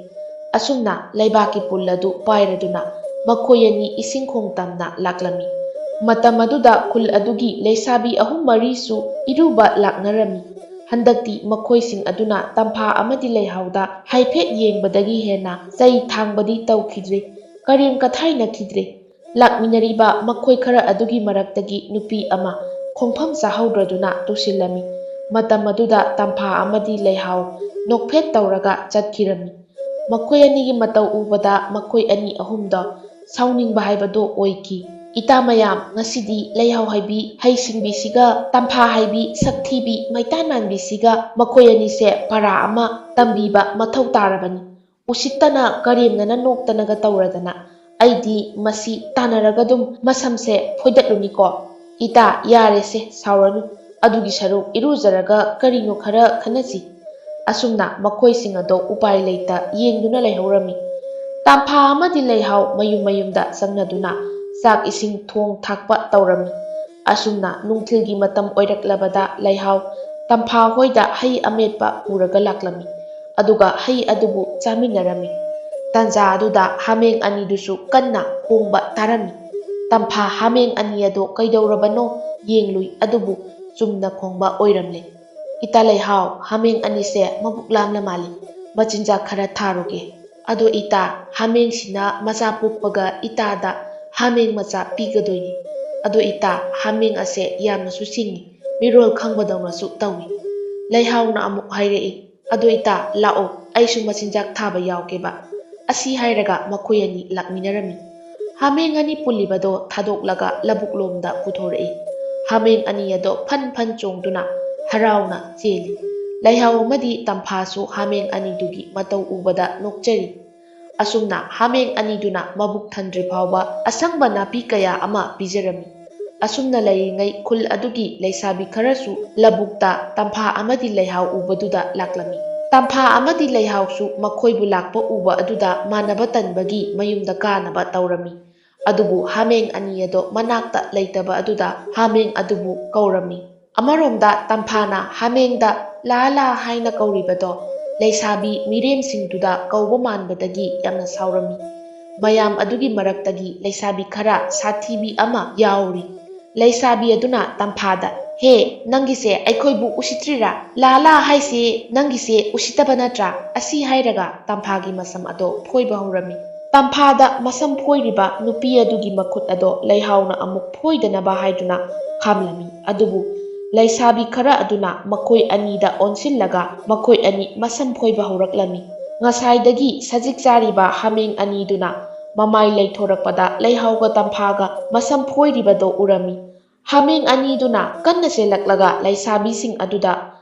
ꯑꯁꯨꯝꯅ ꯂꯩꯕꯥꯛꯀꯤ ꯄꯨꯜ ꯑꯗꯨ ꯄꯥꯏꯔꯗꯨꯅ ꯃꯈꯣꯏ ꯑꯅꯤ ꯏꯁꯤꯡ ꯈꯣꯡ ꯇꯝꯅ ꯂꯥꯛꯂꯝꯃꯤ꯫ ꯃꯇꯝ ꯑꯗꯨꯗ ꯈꯨꯜ ꯑꯗꯨꯒꯤ ꯂꯩꯁꯥꯕꯤ ꯑꯍꯨꯝ ꯃꯔꯤꯁꯨ ꯏꯔꯨꯕ ꯂꯥꯛꯅꯔꯝꯃꯤ꯫ ꯍꯟꯗꯛꯇꯤ ꯃꯈꯣꯏꯁꯤꯡ ꯑꯗꯨꯅ ꯇꯝꯐꯥ ꯑꯃꯗꯤ ꯂꯩꯍꯥꯎꯗ ꯍꯥꯏꯐꯦꯠ ꯌꯦꯡꯕꯗꯒꯤ ꯍꯦꯟꯅ ꯆꯩ ꯊꯥꯡꯕꯗꯤ ꯇꯧꯈꯤꯗ꯭ꯔꯦ, ꯀꯔꯦꯝ ꯀꯊꯥꯏꯅꯈꯤꯗ꯭ꯔꯦ꯫ ꯂꯥꯛꯃꯤꯟꯅꯔꯤꯕ ꯃꯈꯣꯏ ꯈꯔ ꯑꯗꯨꯒꯤ ꯃꯔꯛꯇꯒꯤ ꯅꯨꯄꯤ ꯑꯃ ꯈꯣꯡꯐꯝ ꯆꯥꯍꯧꯗ꯭ꯔꯗꯨꯅ ꯇꯨꯁꯤꯜꯂꯝꯃꯤ꯫ ꯃꯇꯝ ꯑꯗꯨꯗ ꯇꯝꯐꯥ ꯑꯃꯗꯤ ꯂꯩꯍꯥꯎ ꯅꯣꯛꯐꯦꯠ ꯇꯧꯔꯒ ꯆꯠꯈꯤꯔꯝꯃꯤ꯫ ꯃꯈꯣꯏ ꯑꯅꯤꯒꯤ ꯃꯇꯧ ꯎꯕꯗ ꯃꯈꯣꯏ ꯑꯅꯤ ꯑꯍꯨꯝꯗꯣ ꯁꯥꯎꯅꯤꯡꯕ ꯍꯥꯏꯕꯗꯣ ꯑꯣꯏꯈꯤ꯫ "ꯏꯇꯥ ꯃꯌꯥꯝ, ꯉꯁꯤꯗꯤ ꯂꯩꯍꯥꯎ ꯍꯥꯏꯕꯤ ꯍꯩ ꯁꯤꯡꯕꯤꯁꯤꯒ ꯇꯝꯐꯥ ꯍꯥꯏꯕꯤ ꯁꯛꯊꯤꯕꯤ ꯃꯩꯇꯥꯟ ꯃꯥꯟꯕꯤꯁꯤꯒ ꯃꯈꯣꯏ ꯑꯅꯤꯁꯦ ꯄꯔꯥ ꯑꯃ ꯇꯝꯕꯤꯕ ꯃꯊꯧ ꯇꯥꯔꯕꯅꯤ꯫ ꯎꯁꯤꯠꯇꯅ ꯀꯔꯦꯝꯅꯅ ꯅꯣꯛꯇꯅꯒ ꯇꯧꯔꯗꯅ ꯑꯩꯗꯤ ꯃꯁꯤ ꯇꯥꯟꯅꯔꯒ ꯑꯗꯨꯝ ꯃꯁꯝꯁꯦ ꯐꯣꯏꯗꯠꯂꯨꯅꯤꯀꯣ꯫ ꯏꯇꯥ, ꯌꯥꯔꯦꯁꯦ, ꯁꯥꯎꯔꯅꯨ꯫ ꯑꯗꯨꯒꯤ ꯁꯔꯨꯛ ꯏꯔꯨꯖꯔꯒ ꯀꯔꯤꯅꯣ ꯈꯔ ꯈꯟꯅꯁꯤ꯫" ꯑꯁꯨꯝꯅ ꯃꯈꯣꯏꯁꯤꯡ ꯑꯗꯣ ꯎꯄꯥꯏ ꯂꯩꯇ ꯌꯦꯡꯗꯨꯅ ꯂꯩꯍꯧꯔꯝꯃꯤ꯫ ꯇꯝꯐꯥ ꯑꯃꯗꯤ ꯂꯩꯍꯥꯎ ꯃꯌꯨꯝ ꯃꯌꯨꯝꯗ ꯆꯪꯅꯗꯨꯅ ꯆꯥꯛ ꯏꯁꯤꯡ ꯊꯣꯡ ꯊꯥꯛꯄ ꯇꯧꯔꯝꯃꯤ꯫ ꯑꯁꯨꯝꯅ ꯅꯨꯡꯊꯤꯜꯒꯤ ꯃꯇꯝ ꯑꯣꯏꯔꯛꯂꯕꯗ ꯂꯩꯍꯥꯎ ꯇꯝꯐꯥ ꯍꯣꯏꯗ ꯍꯩ ꯑꯃꯦꯠꯄ ꯄꯨꯔꯒ ꯂꯥꯛꯂꯝꯃꯤ꯫ ꯑꯗꯨꯒ ꯍꯩ ꯑꯗꯨꯕꯨ ꯆꯥꯃꯤꯟꯅꯔꯝꯃꯤ꯫ ꯇꯟꯖꯥ ꯑꯗꯨꯗ ꯍꯥꯃꯦꯡ ꯑꯅꯤꯗꯨꯁꯨ ꯀꯟꯅ ꯈꯣꯡꯕ ꯇꯥꯔꯝꯃꯤ꯫ ꯇꯝꯐꯥ ꯍꯥꯃꯦꯡ ꯑꯅꯤ ꯑꯗꯣ ꯀꯩꯗꯧꯔꯕꯅꯣ ꯌꯦꯡꯂꯨꯏ, ꯑꯗꯨꯕꯨ ꯆꯨꯝꯅ ꯈꯣꯡꯕ ꯑꯣꯏꯔꯝꯂꯦ꯫ "ꯏꯇꯥ ꯂꯩꯍꯥꯎ, ꯍꯥꯃꯦꯡ ꯑꯅꯤꯁꯦ ꯃꯕꯨꯛ ꯂꯥꯝꯂ ꯃꯥꯜꯂꯤ, ꯃꯆꯤꯟꯖꯥꯛ ꯈꯔ ꯊꯥꯔꯨꯒꯦ꯫" "ꯑꯗꯣ ꯏꯇꯥ, ꯍꯥꯃꯦꯡꯁꯤꯅ ꯃꯆꯥ ꯄꯣꯛꯄꯒ ꯏꯇꯥꯗ ꯍꯥꯃꯦꯡ ꯃꯆꯥ ꯄꯤꯒꯗꯣꯏꯅꯤ꯫ ꯑꯗꯣ ꯏꯇꯥ, ꯍꯥꯃꯦꯡ ꯑꯁꯦ ꯌꯥꯝꯅꯁꯨ ꯁꯤꯡꯉꯤ, ꯃꯤꯔꯣꯜ ꯈꯪꯕꯗꯧꯅꯁꯨ ꯇꯧꯏ꯫" ꯂꯩꯍꯥꯎꯅ ꯑꯃꯨꯛ ꯍꯥꯏꯔꯛꯏ, "ꯑꯗꯣ ꯏꯇꯥ, ꯂꯥꯛꯑꯣ, ꯑꯩꯁꯨ ꯃꯆꯤꯟꯖꯥꯛ ꯊꯥꯕ ꯌꯥꯎꯒꯦꯕ꯫" ꯑꯁꯤ ꯍꯥꯏꯔꯒ ꯃꯈꯣꯏ ꯑꯅꯤ ꯂꯥꯛꯃꯤꯟꯅꯔꯝꯃꯤ꯫ ꯍꯥꯃꯦꯡ ꯑꯅꯤ ꯄꯨꯜꯂꯤꯕꯗꯣ ꯊꯥꯗꯣꯛꯂꯒ ꯂꯧꯕꯨꯛ ꯂꯣꯝꯗ ꯄꯨꯊꯣꯔꯛꯏ꯫ ꯍꯥꯃꯦꯡ ꯑꯅꯤ ꯑꯗꯣ ꯐꯟ ꯐꯟ ꯆꯣꯡꯗꯨꯅ ꯍꯔꯥꯎꯅ ꯆꯦꯜꯂꯤ꯫ ꯂꯩꯍꯥꯎ ꯑꯃꯗꯤ ꯇꯝꯐꯥꯁꯨ ꯍꯥꯃꯦꯡ ꯑꯅꯤꯗꯨꯒꯤ ꯃꯇꯧ ꯎꯕꯗ ꯅꯣꯛꯆꯔꯤ꯫ ꯑꯁꯨꯝꯅ ꯍꯥꯃꯦꯡ ꯑꯅꯤꯗꯨꯅ ꯃꯕꯨꯛ ꯊꯟꯗ꯭ꯔꯤ ꯐꯥꯎꯕ ꯑꯁꯪꯕ ꯅꯥꯄꯤ ꯀꯌꯥ ꯑꯃ ꯄꯤꯖꯔꯝꯃꯤ꯫ ꯑꯁꯨꯝꯅ ꯂꯩꯔꯤꯉꯩ ꯈꯨꯜ ꯑꯗꯨꯒꯤ ꯂꯩꯁꯥꯕꯤ ꯈꯔꯁꯨ ꯂꯧꯕꯨꯛꯇ ꯇꯝꯐꯥ ꯑꯃꯗꯤ ꯂꯩꯍꯥꯎ ꯎꯕꯗꯨꯗ ꯂꯥꯛꯂꯝꯃꯤ꯫ ꯇꯝꯐꯥ ꯑꯃꯗꯤ ꯂꯩꯍꯥꯎꯁꯨ ꯃꯈꯣꯏꯕꯨ ꯂꯥꯛꯄ ꯎꯕ ꯑꯗꯨꯗ ꯃꯥꯟꯅꯕ ꯇꯟꯕꯒꯤ ꯃꯌꯨꯝꯗ ꯀꯥꯅꯕ ꯇꯧꯔꯝꯃꯤ꯫ ꯑꯗꯨꯕꯨ ꯍꯥꯃꯦꯡ ꯑꯅꯤ ꯑꯗꯣ ꯃꯅꯥꯛꯇ ꯂꯩꯇꯕ ꯑꯗꯨꯗ ꯍꯥꯃꯦꯡ ꯑꯗꯨꯕꯨ ꯀꯧꯔꯝꯃꯤ꯫ ꯑꯃꯔꯣꯝꯗ ꯇꯝꯐꯥꯅ ꯍꯥꯃꯦꯡꯗ "ꯂꯥ ꯂꯥ" ꯍꯥꯏꯅ ꯀꯧꯔꯤꯕꯗꯣ ꯂꯩꯁꯥꯕꯤ ꯃꯤꯔꯦꯝꯁꯤꯡꯗꯨꯗ ꯀꯧꯕ ꯃꯥꯟꯕꯗꯒꯤ ꯌꯥꯝꯅ ꯁꯥꯎꯔꯝꯃꯤ꯫ ꯃꯌꯥꯝ ꯑꯗꯨꯒꯤ ꯃꯔꯛꯇꯒꯤ ꯂꯩꯁꯥꯕꯤ ꯈꯔ ꯁꯥꯊꯤꯕꯤ ꯑꯃ ꯌꯥꯎꯔꯤ꯫ ꯂꯩꯁꯥꯕꯤ ꯑꯗꯨꯅ ꯇꯝꯐꯥꯗ, "ꯍꯦ, ꯅꯪꯒꯤꯁꯦ ꯑꯩꯈꯣꯏꯕꯨ ꯎꯁꯤꯠꯇ꯭ꯔꯤꯔꯥ? ꯂꯥ ꯂꯥ ꯍꯥꯏꯁꯦ ꯅꯪꯒꯤꯁꯦ ꯎꯁꯤꯠꯇꯕ ꯅꯠꯇ꯭ꯔꯥ?" ꯑꯁꯤ ꯍꯥꯏꯔꯒ ꯇꯝꯐꯥꯒꯤ ꯃꯁꯝ ꯑꯗꯣ ꯐꯣꯏꯕ ꯍꯧꯔꯝꯃꯤ꯫ ꯇꯝꯐꯥꯗ ꯃꯁꯝ ꯐꯣꯏꯔꯤꯕ ꯅꯨꯄꯤ ꯑꯗꯨꯒꯤ ꯃꯈꯨꯠ ꯑꯗꯣ ꯂꯩꯍꯥꯎꯅ ꯑꯃꯨꯛ ꯐꯣꯏꯗꯅꯕ ꯍꯥꯏꯗꯨꯅ ꯈꯥꯝꯂꯝꯃꯤ꯫ ꯑꯗꯨꯕꯨ ꯂꯩꯁꯥꯕꯤ ꯈꯔ ꯑꯗꯨꯅ ꯃꯈꯣꯏ ꯑꯅꯤꯗ ꯑꯣꯟꯁꯤꯜꯂꯒ ꯃꯈꯣꯏ ꯑꯅꯤ ꯃꯁꯝ ꯐꯣꯏꯕ ꯍꯧꯔꯛꯂꯝꯃꯤ꯫ ꯉꯁꯥꯏꯗꯒꯤ ꯁꯖꯤꯛ ꯆꯥꯔꯤꯕ ꯍꯥꯃꯦꯡ ꯑꯅꯤꯗꯨꯅ ꯃꯃꯥꯏ ꯂꯩꯊꯣꯔꯛꯄꯗ ꯂꯩꯍꯥꯎꯒ ꯇꯝꯐꯥꯒ ꯃꯁꯝ ꯐꯣꯏꯔꯤꯕꯗꯣ ꯎꯔꯝꯃꯤ꯫ ꯍꯥꯃꯦꯡ ꯑꯅꯤꯗꯨꯅ ꯀꯟꯅ ꯆꯦꯜꯂꯛꯂꯒ ꯂꯩꯁꯥꯕꯤꯁꯤꯡ ꯑꯗꯨꯗ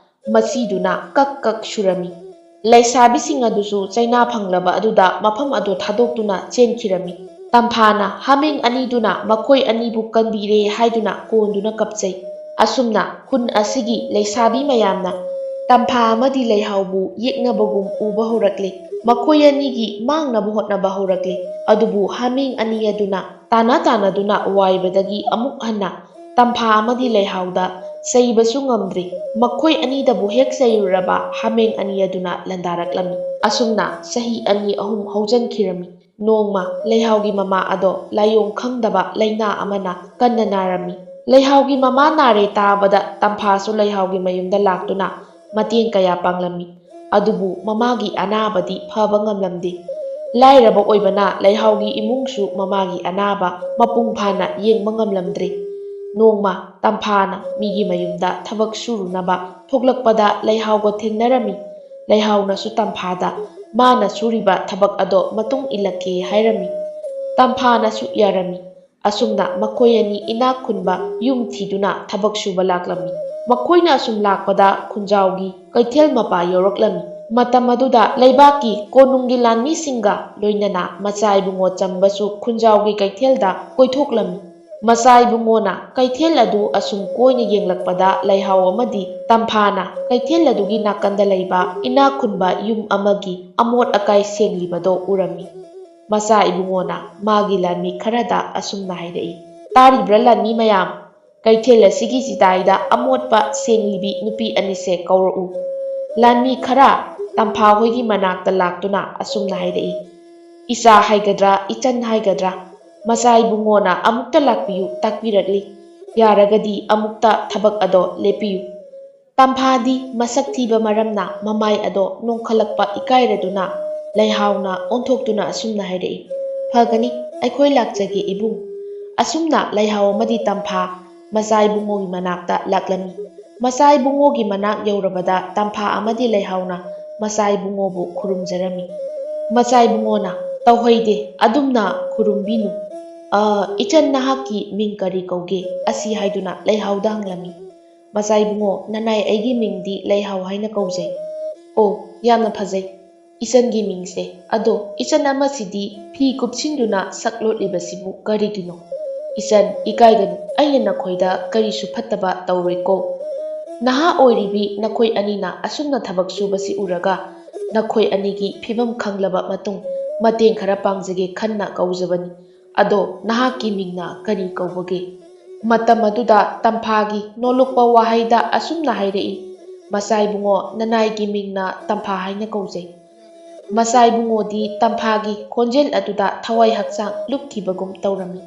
ꯃꯆꯤꯗꯨꯅ ꯀꯛ ꯀꯛ ꯁꯨꯔꯝꯃꯤ꯫ ꯂꯩꯁꯥꯕꯤꯁꯤꯡ ꯑꯗꯨꯁꯨ ꯆꯩꯅꯥ ꯐꯪꯂꯕ ꯑꯗꯨꯗ ꯃꯐꯝ ꯑꯗꯨ ꯊꯥꯗꯣꯛꯇꯨꯅ ꯆꯦꯟꯈꯤꯔꯝꯃꯤ꯫ ꯇꯝꯐꯥꯅ ꯍꯥꯃꯦꯡ ꯑꯅꯤꯗꯨꯅ ꯃꯈꯣꯏ ꯑꯅꯤꯕꯨ ꯀꯟꯕꯤꯔꯦ ꯍꯥꯏꯗꯨꯅ ꯀꯣꯟꯗꯨꯅ ꯀꯞꯆꯩ꯫ ꯑꯁꯨꯝꯅ ꯈꯨꯟ ꯑꯁꯤꯒꯤ ꯂꯩꯁꯥꯕꯤ ꯃꯌꯥꯝꯅ ꯇꯝꯐꯥ ꯑꯃꯗꯤ ꯂꯩꯍꯥꯎꯕꯨ ꯌꯦꯛꯅꯕꯒꯨꯝ ꯎꯕ ꯍꯧꯔꯛꯂꯦ꯫ ꯃꯈꯣꯏ ꯑꯅꯤꯒꯤ ꯃꯥꯡꯅꯕ ꯍꯣꯠꯅꯕ ꯍꯧꯔꯛꯂꯦ꯫ ꯑꯗꯨꯕꯨ ꯍꯥꯃꯦꯡ ꯑꯅꯤ ꯑꯗꯨꯅ ꯇꯥꯅ ꯇꯥꯅꯗꯨꯅ ꯋꯥꯏꯕꯗꯒꯤ ꯑꯃꯨꯛ ꯍꯟꯅ ꯇꯝꯐꯥ ꯑꯃꯗꯤ ꯂꯩꯍꯥꯎꯗ ꯆꯩꯕꯁꯨ ꯉꯝꯗ꯭ꯔꯤ꯫ ꯃꯈꯣꯏ ꯑꯅꯤꯗꯕꯨ ꯍꯦꯛ ꯆꯩꯔꯨꯔꯕ ꯍꯥꯃꯦꯡ ꯑꯅꯤ ꯑꯗꯨꯅ ꯂꯥꯟꯗꯥꯔꯛꯂꯝꯃꯤ꯫ ꯑꯁꯨꯝꯅ ꯆꯍꯤ ꯑꯅꯤ ꯑꯍꯨꯝ ꯍꯧꯖꯤꯟꯈꯤꯔꯝꯃꯤ꯫ ꯅꯣꯡꯃ ꯂꯩꯍꯥꯎꯒꯤ ꯃꯃꯥ ꯑꯗꯣ ꯂꯥꯏꯑꯣꯡ ꯈꯪꯗꯕ ꯂꯥꯏꯅꯥ ꯑꯃꯅ ꯀꯟꯅ ꯅꯥꯔꯝꯃꯤ꯫ ꯂꯩꯍꯥꯎꯒꯤ ꯃꯃꯥ ꯅꯥꯔꯦ ꯇꯥꯕꯗ ꯇꯝꯐꯥꯁꯨ ꯂꯩꯍꯥꯎꯒꯤ ꯃꯌꯨꯝꯗ ꯂꯥꯛꯇꯨꯅ ꯃꯇꯦꯡ ꯀꯌꯥ ꯄꯥꯡꯂꯝꯃꯤ꯫ ꯑꯗꯨꯕꯨ ꯃꯃꯥꯒꯤ ꯑꯅꯥꯕꯗꯤ ꯐꯕ ꯉꯝꯂꯝꯗꯦ꯫ ꯂꯥꯏꯔꯕ ꯑꯣꯏꯕꯅ ꯂꯩꯍꯥꯎꯒꯤ ꯏꯃꯨꯡꯁꯨ ꯃꯃꯥꯒꯤ ꯑꯅꯥꯕ ꯃꯄꯨꯡ ꯐꯥꯅ ꯌꯦꯡꯕ ꯉꯝꯂꯝꯗ꯭ꯔꯦ꯫ ꯅꯣꯡꯃ ꯇꯝꯐꯥꯅ ꯃꯤꯒꯤ ꯃꯌꯨꯝꯗ ꯊꯕꯛ ꯁꯨꯔꯨꯅꯕ ꯊꯣꯛꯂꯛꯄꯗ ꯂꯩꯍꯥꯎꯒ ꯊꯦꯡꯅꯔꯝꯃꯤ꯫ ꯂꯩꯍꯥꯎꯅꯁꯨ ꯇꯝꯐꯥꯗ ꯃꯥꯅ ꯁꯨꯔꯤꯕ ꯊꯕꯛ ꯑꯗꯣ ꯃꯇꯨꯡ ꯏꯜꯂꯛꯀꯦ ꯍꯥꯏꯔꯝꯃꯤ꯫ ꯇꯝꯐꯥꯅꯁꯨ ꯌꯥꯔꯝꯃꯤ꯫ ꯑꯁꯨꯝꯅ ꯃꯈꯣꯏ ꯑꯅꯤ ꯏꯅꯥꯛ ꯈꯨꯟꯕ ꯌꯨꯝ ꯊꯤꯗꯨꯅ ꯊꯕꯛ ꯁꯨꯕ ꯂꯥꯛꯂꯝꯃꯤ꯫ ꯃꯈꯣꯏꯅ ꯑꯁꯨꯝ ꯂꯥꯛꯄꯗ ꯈꯨꯟꯖꯥꯎꯒꯤ ꯀꯩꯊꯦꯜ ꯃꯄꯥ ꯌꯧꯔꯛꯂꯝꯃꯤ꯫ ꯃꯇꯝ ꯑꯗꯨꯗ ꯂꯩꯕꯥꯛꯀꯤ ꯀꯣꯅꯨꯡꯒꯤ ꯂꯥꯟꯃꯤꯁꯤꯡꯒ ꯂꯣꯏꯅꯅ ꯃꯆꯥ ꯏꯕꯨꯡꯉꯣ ꯆꯝꯕꯁꯨ ꯈꯨꯟꯖꯥꯎꯒꯤ ꯀꯩꯊꯦꯜꯗ ꯀꯣꯏꯊꯣꯛꯂꯝꯃꯤ꯫ ꯃꯆꯥ ꯏꯕꯨꯡꯉꯣꯅ ꯀꯩꯊꯦꯜ ꯑꯗꯨ ꯑꯁꯨꯝ ꯀꯣꯏꯅ ꯌꯦꯡꯂꯛꯄꯗ ꯂꯩꯍꯥꯎ ꯑꯃꯗꯤ ꯇꯝꯐꯥꯅ ꯀꯩꯊꯦꯜ ꯑꯗꯨꯒꯤ ꯅꯥꯀꯟꯗ ꯂꯩꯕ ꯏꯅꯥꯛ ꯈꯨꯟꯕ ꯌꯨꯝ ꯑꯃꯒꯤ ꯑꯃꯣꯠ ꯑꯀꯥꯏ ꯁꯦꯡꯂꯤꯕꯗꯣ ꯎꯔꯝꯃꯤ꯫ ꯃꯆꯥ ꯏꯕꯨꯡꯉꯣꯅ ꯃꯥꯒꯤ ꯂꯥꯟꯃꯤ ꯈꯔꯗ ꯑꯁꯨꯝꯅ ꯍꯥꯏꯔꯛꯏ, "ꯇꯥꯔꯤꯕ꯭ꯔꯥ ꯂꯥꯟꯃꯤ ꯃꯌꯥꯝ? ꯀꯩꯊꯦꯜ ꯑꯁꯤꯒꯤ ꯆꯤꯗꯥꯏꯗ ꯑꯃꯣꯠꯄ ꯁꯦꯡꯂꯤꯕꯤ ꯅꯨꯄꯤ ꯑꯅꯤꯁꯦ ꯀꯧꯔꯛꯎ꯫" ꯂꯥꯟꯃꯤ ꯈꯔ ꯇꯝꯐꯥ ꯍꯣꯏꯒꯤ ꯃꯅꯥꯛꯇ ꯂꯥꯛꯇꯨꯅ ꯑꯁꯨꯝꯅ ꯍꯥꯏꯔꯛꯏ, "ꯏꯆꯥ ꯍꯥꯏꯒꯗ꯭ꯔꯥ, ꯏꯆꯟ ꯍꯥꯏꯒꯗ꯭ꯔꯥ, ꯃꯆꯥ ꯏꯕꯨꯡꯉꯣꯅ ꯑꯃꯨꯛꯇ ꯂꯥꯛꯄꯤꯌꯨ, ꯇꯥꯛꯄꯤꯔꯛꯂꯤ꯫ ꯌꯥꯔꯒꯗꯤ ꯑꯃꯨꯛꯇ ꯊꯕꯛ ꯑꯗꯣ ꯂꯦꯞꯄꯤꯌꯨ꯫" ꯇꯝꯐꯥꯗꯤ ꯃꯁꯛ ꯊꯤꯕ ꯃꯔꯝꯅ ꯃꯃꯥꯏ ꯑꯗꯣ ꯅꯣꯡꯈꯠꯂꯛꯄ ꯏꯀꯥꯏꯔꯗꯨꯅ ꯂꯩꯍꯥꯎꯅ ꯑꯣꯟꯊꯣꯛꯇꯨꯅ ꯑꯁꯨꯝꯅ ꯍꯥꯏꯔꯛꯏ, "ꯐꯒꯅꯤ, ꯑꯩꯈꯣꯏ ꯂꯥꯛꯆꯒꯦ ꯏꯕꯨꯡ꯫" ꯑꯁꯨꯝꯅ ꯂꯩꯍꯥꯎ ꯑꯃꯗꯤ ꯇꯝꯐꯥ ꯃꯆꯥ ꯏꯕꯨꯡꯉꯣꯒꯤ ꯃꯅꯥꯛꯇ ꯂꯥꯛꯂꯝꯃꯤ꯫ ꯃꯆꯥ ꯏꯕꯨꯡꯉꯣꯒꯤ ꯃꯅꯥꯛ ꯌꯧꯔꯕꯗ ꯇꯝꯐꯥ ꯑꯃꯗꯤ ꯂꯩꯍꯥꯎꯅ ꯃꯆꯥ ꯏꯕꯨꯡꯉꯣꯕꯨ ꯈꯨꯔꯨꯝꯖꯔꯝꯃꯤ꯫ ꯃꯆꯥ ꯏꯕꯨꯡꯉꯣꯅ, "ꯇꯧꯍꯩꯗꯦ, ꯑꯗꯨꯝꯅ ꯈꯨꯔꯨꯝꯕꯤꯅꯨ꯫ ꯑ, ꯏꯆꯟ ꯅꯍꯥꯛꯀꯤ ꯃꯤꯡ ꯀꯔꯤ ꯀꯧꯒꯦ?" ꯑꯁꯤ ꯍꯥꯏꯗꯨꯅ ꯂꯩꯍꯥꯎꯗ ꯍꯪꯂꯝꯃꯤ꯫ "ꯃꯆꯥ ꯏꯕꯨꯡꯉꯣ, ꯅꯅꯥꯏ ꯑꯩꯒꯤ ꯃꯤꯡꯗꯤ ꯂꯩꯍꯥꯎ ꯍꯥꯏꯅ ꯀꯧꯖꯩ꯫" "ꯑꯣ, ꯌꯥꯝꯅ ꯐꯖꯩ ꯏꯆꯟꯒꯤ ꯃꯤꯡꯁꯦ꯫ ꯑꯗꯣ ꯏꯆꯟ ꯑꯃꯁꯤꯗꯤ ꯐꯤ ꯀꯨꯞꯁꯤꯟꯗꯨꯅ ꯁꯛ ꯂꯣꯠꯂꯤꯕꯁꯤꯕꯨ ꯀꯔꯤꯒꯤꯅꯣ?" "ꯏꯆꯟ, ꯏꯀꯥꯏꯒꯅꯨ, ꯑꯩꯅ ꯅꯈꯣꯏꯗ ꯀꯔꯤꯁꯨ ꯐꯠꯇꯕ ꯇꯧꯔꯣꯏꯀꯣ꯫ ꯅꯍꯥ ꯑꯣꯏꯔꯤꯕꯤ ꯅꯈꯣꯏ ꯑꯅꯤꯅ ꯑꯁꯨꯝꯅ ꯊꯕꯛ ꯁꯨꯕꯁꯤ ꯎꯔꯒ ꯅꯈꯣꯏ ꯑꯅꯤꯒꯤ ꯐꯤꯕꯝ ꯈꯪꯂꯕ ꯃꯇꯨꯡ ꯃꯇꯦꯡ ꯈꯔ ꯄꯥꯡꯖꯒꯦ ꯈꯟꯅ ꯀꯧꯖꯕꯅꯤ꯫ ꯑꯗꯣ ꯅꯍꯥꯛꯀꯤ ꯃꯤꯡꯅ ꯀꯔꯤ ꯀꯧꯕꯒꯦ?" ꯃꯇꯝ ꯑꯗꯨꯗ ꯇꯝꯐꯥꯒꯤ ꯅꯣꯂꯨꯛꯄ ꯋꯥꯍꯩꯗ ꯑꯁꯨꯝꯅ ꯍꯥꯏꯔꯛꯏ, "ꯃꯆꯥ ꯏꯕꯨꯡꯉꯣ, ꯅꯅꯥꯏꯒꯤ ꯃꯤꯡꯅ ꯇꯝꯐꯥ ꯍꯥꯏꯅ ꯀꯧꯖꯩ꯫" ꯃꯆꯥ ꯏꯕꯨꯡꯉꯣꯗꯤ ꯇꯝꯐꯥꯒꯤ ꯈꯣꯟꯖꯦꯜ ꯑꯗꯨꯗ ꯊꯋꯥꯏ ꯍꯛꯆꯥꯡ ꯂꯨꯞꯈꯤꯕꯒꯨꯝ ꯇꯧꯔꯝꯃꯤ꯫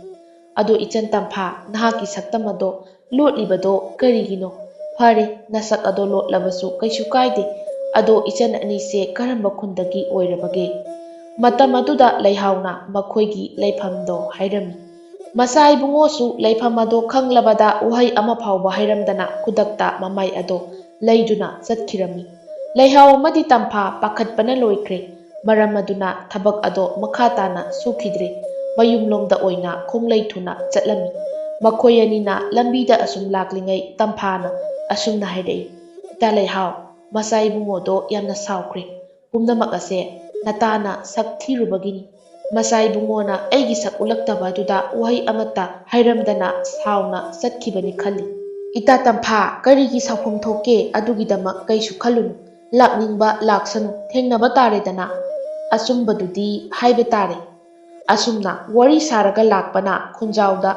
"ꯑꯗꯣ ꯏꯆꯟ ꯇꯝꯐꯥ, ꯅꯍꯥꯛꯀꯤ ꯁꯛꯇꯝ ꯑꯗꯣ ꯂꯣꯠꯂꯤꯕꯗꯣ ꯀꯔꯤꯒꯤꯅꯣ? ꯐꯔꯦ, ꯅꯁꯛ ꯑꯗꯣ ꯂꯣꯠꯂꯕꯁꯨ ꯀꯩꯁꯨ ꯀꯥꯏꯗꯦ꯫ ꯑꯗꯣ ꯏꯆꯟ ꯑꯅꯤꯁꯦ ꯀꯔꯝꯕ ꯈꯨꯟꯗꯒꯤ ꯑꯣꯏꯔꯕꯒꯦ?" ꯃꯇꯝ ꯑꯗꯨꯗ ꯂꯩꯍꯥꯎꯅ ꯃꯈꯣꯏꯒꯤ ꯂꯩꯐꯝꯗꯣ ꯍꯥꯏꯔꯝꯃꯤ꯫ ꯃꯆꯥ ꯏꯕꯨꯡꯉꯣꯁꯨ ꯂꯩꯐꯝ ꯑꯗꯣ ꯈꯪꯂꯕꯗ ꯋꯥꯍꯩ ꯑꯃ ꯐꯥꯎꯕ ꯍꯥꯏꯔꯝꯗꯅ ꯈꯨꯗꯛꯇ ꯃꯃꯥꯏ ꯑꯗꯣ ꯂꯩꯗꯨꯅ ꯆꯠꯈꯤꯔꯝꯃꯤ꯫ ꯂꯩꯍꯥꯎ ꯑꯃꯗꯤ ꯇꯝꯐꯥ ꯄꯥꯈꯠꯄꯅ ꯂꯣꯏꯈ꯭ꯔꯦ꯫ ꯃꯔꯝ ꯑꯗꯨꯅ ꯊꯕꯛ ꯑꯗꯣ ꯃꯈꯥ ꯇꯥꯅ ꯁꯨꯈꯤꯗ꯭ꯔꯦ꯫ ꯃꯌꯨꯝꯂꯣꯝꯗ ꯑꯣꯏꯅ ꯈꯣꯡꯂꯩ ꯊꯨꯅ ꯆꯠꯂꯝꯃꯤ꯫ ꯃꯈꯣꯏ ꯑꯅꯤꯅ ꯂꯝꯕꯤꯗ ꯑꯁꯨꯝ ꯂꯥꯛꯂꯤꯉꯩ ꯇꯝꯐꯥꯅ ꯑꯁꯨꯝꯅ ꯍꯥꯏꯔꯛꯏ, "ꯏꯇꯥ ꯂꯩꯍꯥꯎ, ꯃꯆꯥ ꯏꯕꯨꯡꯉꯣꯗꯣ ꯌꯥꯝꯅ ꯁꯥꯎꯈ꯭ꯔꯦ꯫ ꯄꯨꯝꯅꯃꯛ ꯑꯁꯦ ꯅꯇꯥꯅ ꯁꯛ ꯊꯤꯔꯨꯕꯒꯤꯅꯤ꯫ ꯃꯆꯥ ꯏꯕꯨꯡꯉꯣꯅ ꯑꯩꯒꯤ ꯁꯛ ꯎꯠꯂꯛꯇꯕ ꯑꯗꯨꯗ ꯋꯥꯍꯩ ꯑꯃꯠꯇ ꯍꯥꯏꯔꯝꯗꯅ ꯁꯥꯎꯅ ꯆꯠꯈꯤꯕꯅꯤ ꯈꯜꯂꯤ꯫" "ꯏꯇꯥ ꯇꯝꯐꯥ, ꯀꯔꯤꯒꯤ ꯁꯥꯎꯐꯝ ꯊꯣꯛꯀꯦ? ꯑꯗꯨꯒꯤꯗꯃꯛ ꯀꯩꯁꯨ ꯈꯜꯂꯨꯅꯨ꯫ ꯂꯥꯛꯅꯤꯡꯕ ꯂꯥꯛꯁꯅꯨ, ꯊꯦꯡꯅꯕ ꯇꯥꯔꯦꯗꯅ꯫ ꯑꯆꯨꯝꯕꯗꯨꯗꯤ ꯍꯥꯏꯕ ꯇꯥꯔꯦ꯫" ꯑꯁꯨꯝꯅ ꯋꯥꯔꯤ ꯁꯥꯔꯒ ꯂꯥꯛꯄꯅ ꯈꯨꯟꯖꯥꯎꯗ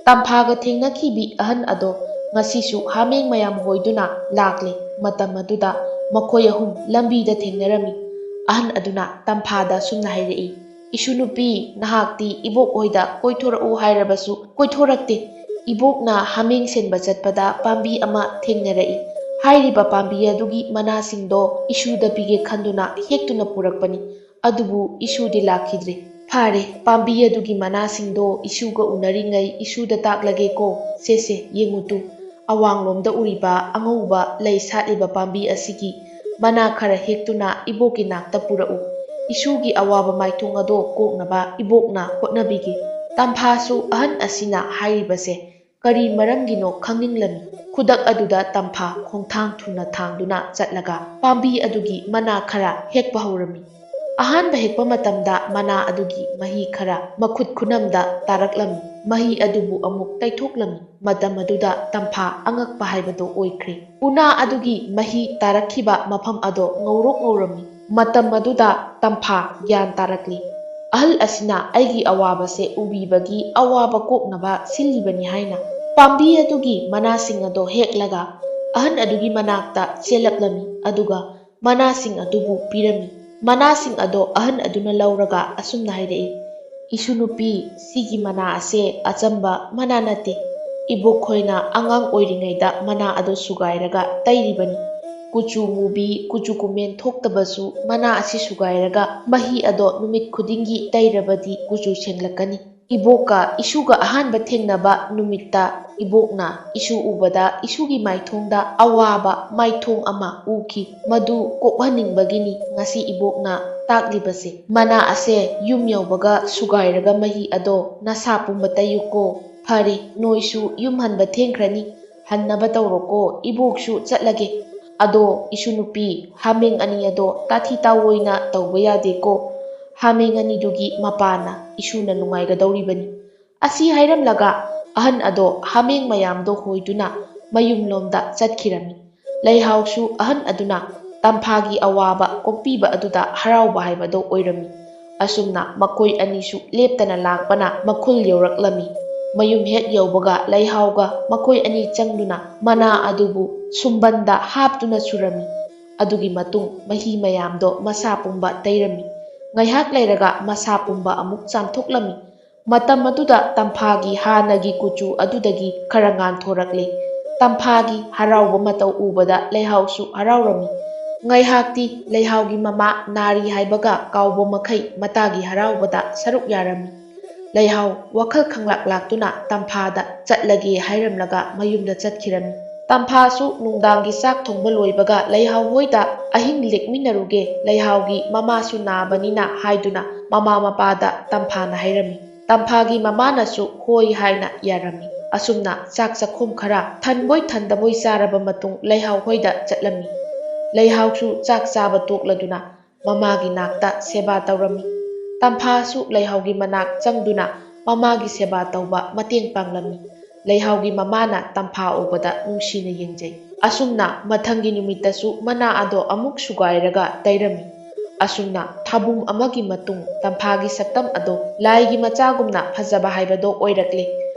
ꯇꯝꯐꯥꯒ ꯊꯦꯡꯅꯈꯤꯕꯤ ꯑꯍꯟ ꯑꯗꯣ ꯉꯁꯤꯁꯨ ꯍꯥꯃꯦꯡ ꯃꯌꯥꯝ ꯍꯣꯏꯗꯨꯅ ꯂꯥꯛꯂꯦ꯫ ꯃꯇꯝ ꯑꯗꯨꯗ ꯃꯈꯣꯏ ꯑꯍꯨꯝ ꯂꯝꯕꯤꯗ ꯊꯦꯡꯅꯔꯝꯃꯤ꯫ ꯑꯍꯟ ꯑꯗꯨꯅ ꯇꯝꯐꯥꯗ ꯑꯁꯨꯝꯅ ꯍꯥꯏꯔꯛꯏ, "ꯏꯁꯨ ꯅꯨꯄꯤ, ꯅꯍꯥꯛꯇꯤ ꯏꯕꯣꯛ ꯍꯣꯏꯗ ꯀꯣꯏꯊꯣꯔꯛꯎ ꯍꯥꯏꯔꯕꯁꯨ ꯀꯣꯏꯊꯣꯔꯛꯇꯦ꯫ ꯏꯕꯣꯛꯅ ꯍꯥꯃꯦꯡ ꯁꯦꯟꯕ ꯆꯠꯄꯗ ꯄꯥꯝꯕꯤ ꯑꯃ ꯊꯦꯡꯅꯔꯛꯏ꯫ ꯍꯥꯏꯔꯤꯕ ꯄꯥꯝꯕꯤ ꯑꯗꯨꯒꯤ ꯃꯅꯥꯁꯤꯡꯗꯣ ꯏꯁꯨꯗ ꯄꯤꯒꯦ ꯈꯟꯗꯨꯅ ꯍꯦꯛꯇꯨꯅ ꯄꯨꯔꯛꯄꯅꯤ꯫ ꯑꯗꯨꯕꯨ ꯏꯁꯨꯗꯤ ꯂꯥꯛꯈꯤꯗ꯭ꯔꯦ꯫ ꯐꯔꯦ, ꯄꯥꯝꯕꯤ ꯑꯗꯨꯒꯤ ꯃꯅꯥꯁꯤꯡꯗꯣ ꯏꯁꯨꯒ ꯎꯅꯔꯤꯉꯩ ꯏꯁꯨꯗ ꯇꯥꯛꯂꯒꯦꯀꯣ꯫ ꯁꯦ ꯁꯦ, ꯌꯦꯡꯉꯨ ꯇꯨ, ꯑꯋꯥꯡꯂꯣꯝꯗ ꯎꯔꯤꯕ ꯑꯉꯧꯕ ꯂꯩ ꯁꯥꯠꯂꯤꯕ ꯄꯥꯝꯕꯤ ꯑꯁꯤꯒꯤ ꯃꯅꯥ ꯈꯔ ꯍꯦꯛꯇꯨꯅ ꯏꯕꯣꯛꯀꯤ ꯅꯥꯛꯇ ꯄꯨꯔꯛꯎ꯫ ꯏꯁꯨꯒꯤ ꯑꯋꯥꯕ ꯃꯥꯏꯊꯣꯡ ꯑꯗꯣ ꯀꯣꯛꯅꯕ ꯏꯕꯣꯛꯅ ꯍꯣꯠꯅꯕꯤꯒꯦ꯫" ꯇꯝꯐꯥꯁꯨ ꯑꯍꯟ ꯑꯁꯤꯅ ꯍꯥꯏꯔꯤꯕꯁꯦ ꯀꯔꯤ ꯃꯔꯝꯒꯤꯅꯣ ꯈꯪꯅꯤꯡꯂꯝꯃꯤ꯫ ꯈꯨꯗꯛ ꯑꯗꯨꯗ ꯇꯝꯐꯥ ꯈꯣꯡꯊꯥꯡ ꯊꯨꯅ ꯊꯥꯡꯗꯨꯅ ꯆꯠꯂꯒ ꯄꯥꯝꯕꯤ ꯑꯗꯨꯒꯤ ꯃꯅꯥ ꯈꯔ ꯍꯦꯛꯄ ꯍꯧꯔꯝꯃꯤ꯫ ꯑꯍꯥꯟꯕ ꯍꯦꯛꯄ ꯃꯇꯝꯗ ꯃꯅꯥ ꯑꯗꯨꯒꯤ ꯃꯍꯤ ꯈꯔ ꯃꯈꯨꯠ ꯈꯨꯅꯝꯗ ꯇꯥꯔꯛꯂꯝꯃꯤ꯫ ꯃꯍꯤ ꯑꯗꯨꯕꯨ ꯑꯃꯨꯛ ꯇꯩꯊꯣꯛꯂꯝꯃꯤ꯫ ꯃꯇꯝ ꯑꯗꯨꯗ ꯇꯝꯐꯥ ꯑꯉꯛꯄ ꯍꯥꯏꯕꯗꯨ ꯑꯣꯏꯈ꯭ꯔꯦ꯫ ꯎꯅꯥ ꯑꯗꯨꯒꯤ ꯃꯍꯤ ꯇꯥꯔꯛꯈꯤꯕ ꯃꯐꯝ ꯑꯗꯣ ꯉꯧꯔꯣꯛ ꯉꯧꯔꯝꯃꯤ꯫ ꯃꯇꯝ ꯑꯗꯨꯗ ꯇꯝꯐꯥ ꯒ꯭ꯌꯥꯟ ꯇꯥꯔꯛꯂꯤ꯫ ꯑꯍꯜ ꯑꯁꯤꯅ ꯑꯩꯒꯤ ꯑꯋꯥꯕꯁꯦ ꯎꯕꯤꯕꯒꯤ ꯑꯋꯥꯕ ꯀꯣꯛꯅꯕ ꯁꯤꯜꯂꯤꯕꯅꯤ ꯍꯥꯏꯅ ꯄꯥꯝꯕꯤ ꯑꯗꯨꯒꯤ ꯃꯅꯥꯁꯤꯡ ꯑꯗꯣ ꯍꯦꯛꯂꯒ ꯑꯍꯟ ꯑꯗꯨꯒꯤ ꯃꯅꯥꯛꯇ ꯆꯦꯜꯂꯛꯂꯝꯃꯤ꯫ ꯑꯗꯨꯒ ꯃꯅꯥꯁꯤꯡ ꯑꯗꯨꯕꯨ ꯄꯤꯔꯝꯃꯤ꯫ ꯃꯅꯥꯁꯤꯡ ꯑꯗꯣ ꯑꯍꯟ ꯑꯗꯨꯅ ꯂꯧꯔꯒ ꯑꯁꯨꯝꯅ ꯍꯥꯏꯔꯛꯏ, "ꯏꯁꯨ ꯅꯨꯄꯤ, ꯁꯤꯒꯤ ꯃꯅꯥ ꯑꯁꯦ ꯑꯆꯝꯕ ꯃꯅꯥ ꯅꯠꯇꯦ꯫ ꯏꯕꯣꯛꯈꯣꯏꯅ ꯑꯉꯥꯡ ꯑꯣꯏꯔꯤꯉꯩꯗ ꯃꯅꯥ ꯑꯗꯣ ꯁꯨꯒꯥꯏꯔꯒ ꯇꯩꯔꯤꯕꯅꯤ꯫ ꯀꯨꯆꯨ ꯃꯨꯕꯤ, ꯀꯨꯆꯨ ꯀꯨꯃꯦꯟ ꯊꯣꯛꯇꯕꯁꯨ ꯃꯅꯥ ꯑꯁꯤ ꯁꯨꯒꯥꯏꯔꯒ ꯃꯍꯤ ꯑꯗꯣ ꯅꯨꯃꯤꯠ ꯈꯨꯗꯤꯡꯒꯤ ꯇꯩꯔꯕꯗꯤ ꯀꯨꯆꯨ ꯁꯦꯡꯂꯛꯀꯅꯤ꯫" ꯏꯕꯣꯛꯀ ꯏꯁꯨꯒ ꯑꯍꯥꯟꯕ ꯊꯦꯡꯅꯕ ꯅꯨꯃꯤꯠꯇ ꯏꯕꯣꯛꯅ ꯏꯁꯨ ꯎꯕꯗ ꯏꯁꯨꯒꯤ ꯃꯥꯏꯊꯣꯡꯗ ꯑꯋꯥꯕ ꯃꯥꯏꯊꯣꯡ ꯑꯃ ꯎꯈꯤ꯫ ꯃꯗꯨ ꯀꯣꯛꯍꯟꯅꯤꯡꯕꯒꯤꯅꯤ ꯉꯁꯤ ꯏꯕꯣꯛꯅ ꯇꯥꯛꯂꯤꯕꯁꯦ꯫ "ꯃꯅꯥ ꯑꯁꯦ ꯌꯨꯝ ꯌꯧꯕꯒ ꯁꯨꯒꯥꯏꯔꯒ ꯃꯍꯤ ꯑꯗꯣ ꯅꯁꯥ ꯄꯨꯝꯕ ꯇꯩꯌꯨꯀꯣ꯫ ꯐꯔꯦ, ꯅꯣꯏꯁꯨ ꯌꯨꯝ ꯍꯟꯕ ꯊꯦꯡꯈ꯭ꯔꯅꯤ꯫ ꯍꯟꯅꯕ ꯇꯧꯔꯣꯀꯣ, ꯏꯕꯣꯛꯁꯨ ꯆꯠꯂꯒꯦ꯫ ꯑꯗꯣ ꯏꯁꯨ ꯅꯨꯄꯤ, ꯍꯥꯃꯦꯡ ꯑꯅꯤ ꯑꯗꯣ ꯇꯥꯊꯤ ꯇꯥꯑꯣꯏꯅ ꯇꯧꯕ ꯌꯥꯗꯦꯀꯣ꯫ ꯍꯥꯃꯦꯡ ꯑꯅꯤꯗꯨꯒꯤ ꯃꯄꯥꯅ ꯏꯁꯨꯅ ꯅꯨꯡꯉꯥꯏꯒꯗꯧꯔꯤꯕꯅꯤ꯫" ꯑꯁꯤ ꯍꯥꯏꯔꯝꯂꯒ ꯑꯍꯟ ꯑꯗꯣ ꯍꯥꯃꯦꯡ ꯃꯌꯥꯝꯗꯣ ꯍꯣꯏꯗꯨꯅ ꯃꯌꯨꯝꯂꯣꯝꯗ ꯆꯠꯈꯤꯔꯝꯃꯤ꯫ ꯂꯩꯍꯥꯎꯁꯨ ꯑꯍꯟ ꯑꯗꯨꯅ ꯇꯝꯐꯥꯒꯤ ꯑꯋꯥꯕ ꯀꯣꯛꯄꯤꯕ ꯑꯗꯨꯗ ꯍꯔꯥꯎꯕ ꯍꯥꯏꯕꯗꯣ ꯑꯣꯏꯔꯝꯃꯤ꯫ ꯑꯁꯨꯝꯅ ꯃꯈꯣꯏ ꯑꯅꯤꯁꯨ ꯂꯦꯞꯇꯅ ꯂꯥꯛꯄꯅ ꯃꯈꯨꯜ ꯌꯧꯔꯛꯂꯝꯃꯤ꯫ ꯃꯌꯨꯝ ꯍꯦꯛ ꯌꯧꯕꯒ ꯂꯩꯍꯥꯎꯒ ꯃꯈꯣꯏ ꯑꯅꯤ ꯆꯪꯗꯨꯅ ꯃꯅꯥ ꯑꯗꯨꯕꯨ ꯁꯨꯝꯕꯟꯗ ꯍꯥꯞꯇꯨꯅ ꯁꯨꯔꯝꯃꯤ꯫ ꯑꯗꯨꯒꯤ ꯃꯇꯨꯡ ꯃꯍꯤ ꯃꯌꯥꯝꯗꯣ ꯃꯁꯥ ꯄꯨꯝꯕ ꯇꯩꯔꯝꯃꯤ꯫ ꯉꯥꯏꯍꯥꯛ ꯂꯩꯔꯒ ꯃꯁꯥ ꯄꯨꯝꯕ ꯑꯃꯨꯛ ꯆꯥꯝꯊꯣꯛꯂꯝꯃꯤ꯫ ꯃꯇꯝ ꯑꯗꯨꯗ ꯇꯝꯐꯥꯒꯤ ꯍꯥꯟꯅꯒꯤ ꯀꯨꯆꯨ ꯑꯗꯨꯗꯒꯤ ꯈꯔ ꯉꯥꯟꯊꯣꯔꯛꯂꯦ꯫ ꯇꯝꯐꯥꯒꯤ ꯍꯔꯥꯎꯕ ꯃꯇꯧ ꯎꯕꯗ ꯂꯩꯍꯥꯎꯁꯨ ꯍꯔꯥꯎꯔꯝꯃꯤ꯫ ꯉꯥꯏꯍꯥꯛꯇꯤ ꯂꯩꯍꯥꯎꯒꯤ ꯃꯃꯥ ꯅꯥꯔꯤ ꯍꯥꯏꯕꯒ ꯀꯥꯎꯕ ꯃꯈꯩ ꯃꯇꯥꯒꯤ ꯍꯔꯥꯎꯕꯗ ꯁꯔꯨꯛ ꯌꯥꯔꯝꯃꯤ꯫ ꯂꯩꯍꯥꯎ ꯋꯥꯈꯜ ꯈꯪꯂꯥꯛ ꯂꯥꯛꯇꯨꯅ ꯇꯝꯐꯥꯗ ꯆꯠꯂꯒꯦ ꯍꯥꯏꯔꯝꯂꯒ ꯃꯌꯨꯝꯗ ꯆꯠꯈꯤꯔꯝꯃꯤ꯫ ꯇꯝꯐꯥꯁꯨ ꯅꯨꯡꯗꯥꯡꯒꯤ ꯆꯥꯛ ꯊꯣꯡꯕ ꯂꯣꯏꯕꯒ ꯂꯩꯍꯥꯎ ꯍꯣꯏꯗ ꯑꯍꯤꯡ ꯂꯦꯛꯃꯤꯟꯅꯔꯨꯒꯦ, ꯂꯩꯍꯥꯎꯒꯤ ꯃꯃꯥꯁꯨ ꯅꯥꯕꯅꯤꯅ ꯍꯥꯏꯗꯨꯅ ꯃꯃꯥ ꯃꯄꯥꯗ ꯇꯝꯐꯥꯅ ꯍꯥꯏꯔꯝꯃꯤ꯫ ꯇꯝꯐꯥꯒꯤ ꯃꯃꯥꯅꯁꯨ ꯍꯣꯏ ꯍꯥꯏꯅ ꯌꯥꯔꯝꯃꯤ꯫ ꯑꯁꯨꯝꯅ ꯆꯥꯛ ꯆꯥꯛꯈꯨꯝ ꯈꯔ ꯊꯟꯕꯣꯏ ꯊꯟꯗꯕꯣꯏ ꯆꯥꯔꯕ ꯃꯇꯨꯡ ꯂꯩꯍꯥꯎ ꯍꯣꯏꯗ ꯆꯠꯂꯝꯃꯤ꯫ ꯂꯩꯍꯥꯎꯁꯨ ꯆꯥꯛ ꯆꯥꯕ ꯇꯣꯛꯂꯗꯨꯅ ꯃꯃꯥꯒꯤ ꯅꯥꯛꯇ ꯁꯦꯕꯥ ꯇꯧꯔꯝꯃꯤ꯫ ꯇꯝꯐꯥꯁꯨ ꯂꯩꯍꯥꯎꯒꯤ ꯃꯅꯥꯛ ꯆꯪꯗꯨꯅ ꯃꯃꯥꯒꯤ ꯁꯦꯕꯥ ꯇꯧꯕ ꯃꯇꯦꯡ ꯄꯥꯡꯂꯝꯃꯤ꯫ ꯂꯩꯍꯥꯎꯒꯤ ꯃꯃꯥꯅ ꯇꯝꯐꯥ ꯎꯕꯗ ꯅꯨꯡꯁꯤꯅ ꯌꯦꯡꯖꯩ꯫ ꯑꯁꯨꯝꯅ ꯃꯊꯪꯒꯤ ꯅꯨꯃꯤꯠꯇꯁꯨ ꯃꯅꯥ ꯑꯗꯣ ꯑꯃꯨꯛ ꯁꯨꯒꯥꯏꯔꯒ ꯇꯩꯔꯝꯃꯤ꯫ ꯑꯁꯨꯝꯅ ꯊꯥꯕꯨꯝ ꯑꯃꯒꯤ ꯃꯇꯨꯡ ꯇꯝꯐꯥꯒꯤ ꯁꯛꯇꯝ ꯑꯗꯣ ꯂꯥꯏꯒꯤ ꯃꯆꯥꯒꯨꯝꯅ ꯐꯖꯕ ꯍꯥꯏꯕꯗꯣ ꯑꯣꯏꯔꯛꯂꯦ꯫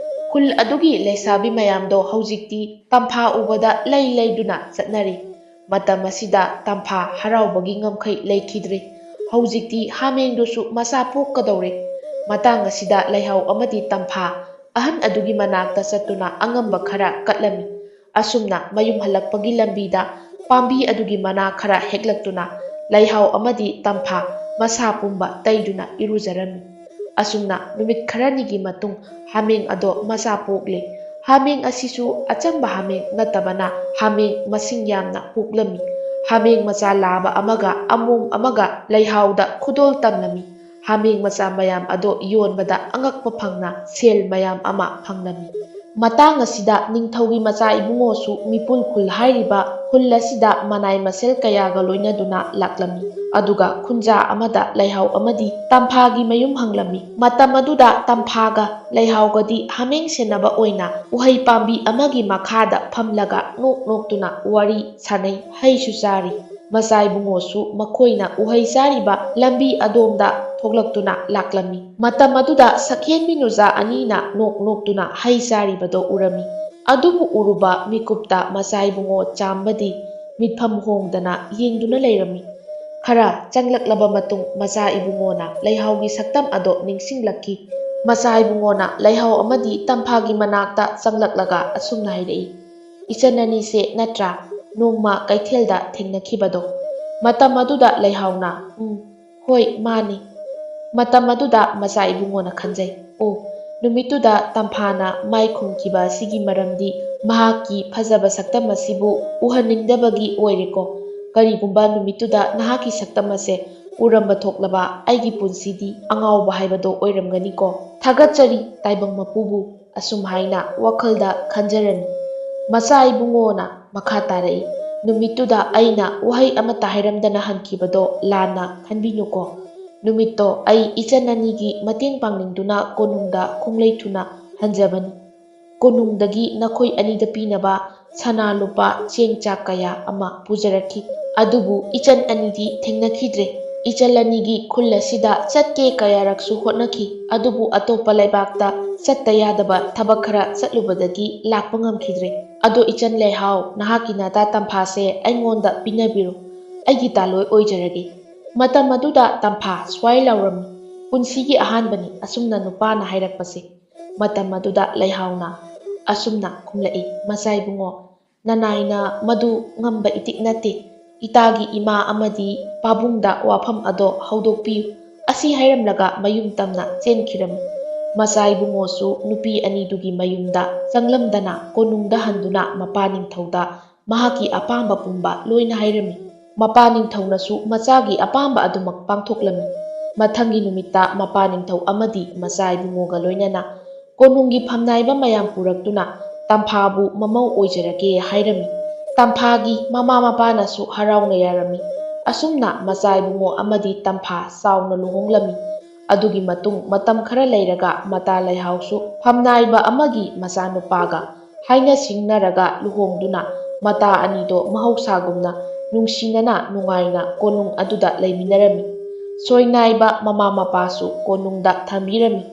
ꯈꯨꯜ ꯑꯗꯨꯒꯤ ꯂꯩꯁꯥꯕꯤ ꯃꯌꯥꯝꯗꯣ ꯍꯧꯖꯤꯛꯇꯤ ꯇꯝꯐꯥ ꯎꯕꯗ ꯂꯩ ꯂꯩꯗꯨꯅ ꯆꯠꯅꯔꯤ꯫ ꯃꯇꯝ ꯑꯁꯤꯗ ꯇꯝꯐꯥ ꯍꯔꯥꯎꯕꯒꯤ ꯉꯝꯈꯩ ꯂꯩꯈꯤꯗ꯭ꯔꯦ꯫ ꯍꯧꯖꯤꯛꯇꯤ ꯍꯥꯃꯦꯡꯗꯨꯁꯨ ꯃꯆꯥ ꯄꯣꯛꯀꯗꯧꯔꯦ꯫ ꯃꯇꯥꯡ ꯑꯁꯤꯗ ꯂꯩꯍꯥꯎ ꯑꯃꯗꯤ ꯇꯝꯐꯥ ꯑꯍꯟ ꯑꯗꯨꯒꯤ ꯃꯅꯥꯛꯇ ꯆꯠꯇꯨꯅ ꯑꯉꯝꯕ ꯈꯔ ꯀꯠꯂꯝꯃꯤ꯫ ꯑꯁꯨꯝꯅ ꯃꯌꯨꯝ ꯍꯜꯂꯛꯄꯒꯤ ꯂꯝꯕꯤꯗ ꯄꯥꯝꯕꯤ ꯑꯗꯨꯒꯤ ꯃꯅꯥ ꯈꯔ ꯍꯦꯛꯂꯛꯇꯨꯅ ꯂꯩꯍꯥꯎ ꯑꯃꯗꯤ ꯇꯝꯐꯥ ꯃꯁꯥ ꯄꯨꯝꯕ ꯇꯩꯗꯨꯅ ꯏꯔꯨꯖꯔꯝꯃꯤ꯫ ꯑꯁꯨꯝꯅ ꯅꯨꯃꯤꯠ ꯈꯔꯅꯤꯒꯤ ꯃꯇꯨꯡ ꯍꯥꯃꯦꯡ ꯑꯗꯣ ꯃꯆꯥ ꯄꯣꯛꯂꯦ꯫ ꯍꯥꯃꯦꯡ ꯑꯁꯤꯁꯨ ꯑꯆꯝꯕ ꯍꯥꯃꯦꯡ ꯅꯠꯇꯕꯅ ꯍꯥꯃꯦꯡ ꯃꯁꯤꯡ ꯌꯥꯝꯅ ꯄꯣꯛꯂꯝꯃꯤ꯫ ꯍꯥꯃꯦꯡ ꯃꯆꯥ ꯂꯥꯕ ꯑꯃꯒ ꯑꯃꯣꯝ ꯑꯃꯒ ꯂꯩꯍꯥꯎꯗ ꯈꯨꯗꯣꯜ ꯇꯝꯂꯝꯃꯤ꯫ ꯍꯥꯃꯦꯡ ꯃꯆꯥ ꯃꯌꯥꯝ ꯑꯗꯣ ꯌꯣꯟꯕꯗ ꯑꯉꯛꯄ ꯐꯪꯅ ꯁꯦꯜ ꯃꯌꯥꯝ ꯑꯃ ꯐꯪꯂꯝꯃꯤ꯫ ꯃꯇꯥꯡ ꯑꯁꯤꯗ ꯅꯤꯡꯊꯧꯒꯤ ꯃꯆꯥ ꯏꯕꯨꯡꯉꯣꯁꯨ ꯃꯤꯄꯨꯜ ꯈꯨꯜ ꯍꯥꯏꯔꯤꯕ ꯈꯨꯜ ꯑꯁꯤꯗ ꯃꯅꯥꯏ ꯃꯁꯦꯜ ꯀꯌꯥꯒ ꯂꯣꯏꯅꯗꯨꯅ ꯂꯥꯛꯂꯝꯃꯤ꯫ ꯑꯗꯨꯒ ꯈꯨꯟꯖꯥ ꯑꯃꯗ ꯂꯩꯍꯥꯎ ꯑꯃꯗꯤ ꯇꯝꯐꯥꯒꯤ ꯃꯌꯨꯝ ꯍꯪꯂꯝꯃꯤ꯫ ꯃꯇꯝ ꯑꯗꯨꯗ ꯇꯝꯐꯥꯒ ꯂꯩꯍꯥꯎꯒꯗꯤ ꯍꯥꯃꯦꯡ ꯁꯦꯟꯅꯕ ꯑꯣꯏꯅ ꯎꯍꯩ ꯄꯥꯝꯕꯤ ꯑꯃꯒꯤ ꯃꯈꯥꯗ ꯐꯝꯂꯒ ꯅꯣꯛ ꯅꯣꯛꯇꯨꯅ ꯋꯥꯔꯤ ꯁꯥꯅꯩ, ꯍꯩꯁꯨ ꯆꯥꯔꯤ꯫ ꯃꯆꯥ ꯏꯕꯨꯡꯉꯣꯁꯨ ꯃꯈꯣꯏꯅ ꯎꯍꯩ ꯆꯥꯔꯤꯕ ꯂꯝꯕꯤ ꯑꯗꯣꯝꯗ ꯊꯣꯛꯂꯛꯇꯨꯅ ꯂꯥꯛꯂꯝꯃꯤ꯫ ꯃꯇꯝ ꯑꯗꯨꯗ ꯁꯛꯍꯦꯟꯕꯤ ꯅꯨꯖꯥ ꯑꯅꯤꯅ ꯅꯣꯛ ꯅꯣꯛꯇꯨꯅ ꯍꯩ ꯆꯥꯔꯤꯕꯗꯣ ꯎꯔꯝꯃꯤ꯫ ꯑꯗꯨꯕꯨ ꯎꯔꯨꯕ ꯃꯤꯀꯨꯞꯇ ꯃꯆꯥ ꯏꯕꯨꯡꯉꯣ ꯆꯥꯝꯕꯗꯤ ꯃꯤꯠꯐꯝ ꯍꯣꯡꯗꯅ ꯌꯦꯡꯗꯨꯅ ꯂꯩꯔꯝꯃꯤ꯫ ꯈꯔ ꯆꯪꯂꯛꯂꯕ ꯃꯇꯨꯡ ꯃꯆꯥ ꯏꯕꯨꯡꯉꯣꯅ ꯂꯩꯍꯥꯎꯒꯤ ꯁꯛꯇꯝ ꯑꯗꯣ ꯅꯤꯡꯁꯤꯡꯂꯛꯈꯤ꯫ ꯃꯆꯥ ꯏꯕꯨꯡꯉꯣꯅ ꯂꯩꯍꯥꯎ ꯑꯃꯗꯤ ꯇꯝꯐꯥꯒꯤ ꯃꯅꯥꯛꯇ ꯆꯪꯂꯛꯂꯒ ꯑꯁꯨꯝꯅ ꯍꯥꯏꯔꯛꯏ, "ꯏꯆꯟ ꯑꯅꯤꯁꯦ ꯅꯠꯇ꯭ꯔꯥ ꯅꯣꯡꯃ ꯀꯩꯊꯦꯜꯗ ꯊꯦꯡꯅꯈꯤꯕꯗꯣ?" ꯃꯇꯝ ꯑꯗꯨꯗ ꯂꯩꯍꯥꯎꯅ, "ꯎꯝ, ꯍꯣꯏ, ꯃꯥꯅꯤ꯫" ꯃꯇꯝ ꯑꯗꯨꯗ ꯃꯆꯥ ꯏꯕꯨꯡꯉꯣꯅ ꯈꯟꯖꯩ, "ꯑꯣ, ꯅꯨꯃꯤꯠꯇꯨꯗ ꯇꯝꯐꯥꯅ ꯃꯥꯏ ꯈꯨꯝꯈꯤꯕ ꯑꯁꯤꯒꯤ ꯃꯔꯝꯗꯤ ꯃꯍꯥꯛꯀꯤ ꯐꯖꯕ ꯁꯛꯇꯝ ꯑꯁꯤꯕꯨ ꯎꯍꯟꯅꯤꯡꯗꯕꯒꯤ ꯑꯣꯏꯔꯦꯀꯣ꯫ ꯀꯔꯤꯒꯨꯝꯕ ꯅꯨꯃꯤꯠꯇꯨꯗ ꯅꯍꯥꯛꯀꯤ ꯁꯛꯇꯝ ꯑꯁꯦ ꯎꯔꯝꯕ ꯊꯣꯛꯂꯕ ꯑꯩꯒꯤ ꯄꯨꯟꯁꯤꯗꯤ ꯑꯉꯥꯎꯕ ꯍꯥꯏꯕꯗꯣ ꯑꯣꯏꯔꯝꯒꯅꯤꯀꯣ꯫ ꯊꯥꯒꯠꯆꯔꯤ ꯇꯥꯏꯕꯪ ꯃꯄꯨꯕꯨ꯫" ꯑꯁꯨꯝ ꯍꯥꯏꯅ ꯋꯥꯈꯜꯗ ꯈꯟꯖꯔꯝꯃꯤ꯫ ꯃꯆꯥ ꯏꯕꯨꯡꯉꯣꯅ ꯃꯈꯥ ꯇꯥꯔꯛꯏ, "ꯅꯨꯃꯤꯠꯇꯨꯗ ꯑꯩꯅ ꯋꯥꯍꯩ ꯑꯃꯠꯇ ꯍꯥꯏꯔꯝꯗꯅ ꯍꯟꯈꯤꯕꯗꯣ ꯂꯥꯟꯅ ꯈꯟꯕꯤꯅꯨꯀꯣ꯫ ꯅꯨꯃꯤꯠꯇꯣ ꯑꯩ ꯏꯆꯟ ꯑꯅꯤꯒꯤ ꯃꯇꯦꯡ ꯄꯥꯡꯅꯤꯡꯗꯨꯅ ꯀꯣꯅꯨꯡꯗ ꯈꯣꯡꯂꯩ ꯊꯨꯅ ꯍꯟꯖꯕꯅꯤ꯫ ꯀꯣꯅꯨꯡꯗꯒꯤ ꯅꯈꯣꯏ ꯑꯅꯤꯗ ꯄꯤꯅꯕ ꯁꯅꯥ ꯂꯨꯄꯥ ꯆꯦꯡ ꯆꯥꯛ ꯀꯌꯥ ꯑꯃ ꯄꯨꯖꯔꯛꯈꯤ꯫ ꯑꯗꯨꯕꯨ ꯏꯆꯟ ꯑꯅꯤꯗꯤ ꯊꯦꯡꯅꯈꯤꯗ꯭ꯔꯦ꯫ ꯏꯆꯜ ꯑꯅꯤꯒꯤ ꯈꯨꯜ ꯑꯁꯤꯗ ꯆꯠꯀꯦ ꯀꯌꯥꯔꯛꯁꯨ ꯍꯣꯠꯅꯈꯤ, ꯑꯗꯨꯕꯨ ꯑꯇꯣꯞꯄ ꯂꯩꯕꯥꯛꯇ ꯆꯠꯇ ꯌꯥꯗꯕ ꯊꯕꯛ ꯈꯔ ꯆꯠꯂꯨꯕꯗꯒꯤ ꯂꯥꯛꯄ ꯉꯝꯈꯤꯗ꯭ꯔꯦ꯫ ꯑꯗꯣ ꯏꯆꯟ ꯂꯩꯍꯥꯎ, ꯅꯍꯥꯛꯀꯤ ꯅꯇꯥ ꯇꯝꯐꯥꯁꯦ ꯑꯩꯉꯣꯟꯗ ꯄꯤꯅꯕꯤꯔꯣ꯫ ꯑꯩꯒꯤ ꯇꯥꯂꯣꯏ ꯑꯣꯏꯖꯔꯒꯦ꯫" ꯃꯇꯝ ꯑꯗꯨꯗ ꯇꯝꯐꯥ ꯁ꯭ꯋꯥꯏ ꯂꯥꯎꯔꯝꯃꯤ, "ꯄꯨꯟꯁꯤꯒꯤ ꯑꯍꯥꯟꯕꯅꯤ ꯑꯁꯨꯝꯅ ꯅꯨꯄꯥꯅ ꯍꯥꯏꯔꯛꯄꯁꯦ꯫" ꯃꯇꯝ ꯑꯗꯨꯗ ꯂꯩꯍꯥꯎꯅ ꯑꯁꯨꯝꯅ ꯈꯨꯝꯂꯛꯏ, "ꯃꯆꯥ ꯏꯕꯨꯡꯉꯣ, ꯅꯅꯥꯏꯅ ꯃꯗꯨ ꯉꯝꯕ ꯏꯇꯤꯛ ꯅꯠꯇꯦ꯫ ꯏꯇꯥꯒꯤ ꯏꯃꯥ ꯑꯃꯗꯤ ꯄꯥꯕꯨꯡꯗ ꯋꯥꯐꯝ ꯑꯗꯣ ꯍꯧꯗꯣꯛꯄꯤꯌꯨ꯫" ꯑꯁꯤ ꯍꯥꯏꯔꯝꯂꯒ ꯃꯌꯨꯝ ꯇꯝꯅ ꯆꯦꯟꯈꯤꯔꯝꯃꯤ꯫ ꯃꯆꯥ ꯏꯕꯨꯡꯉꯣꯁꯨ ꯅꯨꯄꯤ ꯑꯅꯤꯗꯨꯒꯤ ꯃꯌꯨꯝꯗ ꯆꯪꯂꯝꯗꯅ ꯀꯣꯅꯨꯡꯗ ꯍꯟꯗꯨꯅ ꯃꯄꯥ ꯅꯤꯡꯊꯧꯗ ꯃꯍꯥꯛꯀꯤ ꯑꯄꯥꯝꯕ ꯄꯨꯝꯕ ꯂꯣꯏꯅ ꯍꯥꯏꯔꯝꯃꯤ꯫ ꯃꯄꯥ ꯅꯤꯡꯊꯧꯅꯁꯨ ꯃꯆꯥꯒꯤ ꯑꯄꯥꯝꯕ ꯑꯗꯨꯃꯛ ꯄꯥꯡꯊꯣꯛꯂꯝꯃꯤ꯫ ꯃꯊꯪꯒꯤ ꯅꯨꯃꯤꯠꯇ ꯃꯄꯥ ꯅꯤꯡꯊꯧ ꯑꯃꯗꯤ ꯃꯆꯥ ꯏꯕꯨꯡꯉꯣꯒ ꯂꯣꯏꯅꯅ ꯀꯣꯅꯨꯡꯒꯤ ꯐꯝꯅꯥꯏꯕ ꯃꯌꯥꯝ ꯄꯨꯔꯛꯇꯨꯅ ꯇꯝꯐꯥꯕꯨ ꯃꯃꯧ ꯑꯣꯏꯖꯔꯒꯦ ꯍꯥꯏꯔꯝꯃꯤ꯫ ꯇꯝꯐꯥꯒꯤ ꯃꯃꯥ ꯃꯄꯥꯅꯁꯨ ꯍꯔꯥꯎꯅ ꯌꯥꯔꯝꯃꯤ꯫ ꯑꯁꯨꯝꯅ ꯃꯆꯥ ꯏꯕꯨꯡꯉꯣ ꯑꯃꯗꯤ ꯇꯝꯐꯥ ꯆꯥꯎꯅ ꯂꯨꯍꯣꯡꯂꯝꯃꯤ꯫ ꯑꯗꯨꯒꯤ ꯃꯇꯨꯡ ꯃꯇꯝ ꯈꯔ ꯂꯩꯔꯒ ꯃꯇꯥ ꯂꯩꯍꯥꯎꯁꯨ ꯐꯝꯅꯥꯏꯕ ꯑꯃꯒꯤ ꯃꯆꯥꯅꯨꯄꯥꯒ ꯍꯥꯏꯅ ꯁꯤꯡꯅꯔꯒ ꯂꯨꯍꯣꯡꯗꯨꯅ ꯃꯇꯥ ꯑꯅꯤꯗꯣ ꯃꯍꯧꯁꯥꯒꯨꯝꯅ ꯅꯨꯡꯁꯤꯅꯅ ꯅꯨꯡꯉꯥꯏꯅ ꯀꯣꯅꯨꯡ ꯑꯗꯨꯗ ꯂꯩꯃꯤꯟꯅꯔꯝꯃꯤ꯫ ꯁꯣꯏꯅꯥꯏꯕ ꯃꯃꯥ ꯃꯄꯥꯁꯨ ꯀꯣꯅꯨꯡꯗ ꯊꯝꯕꯤꯔꯝꯃꯤ꯫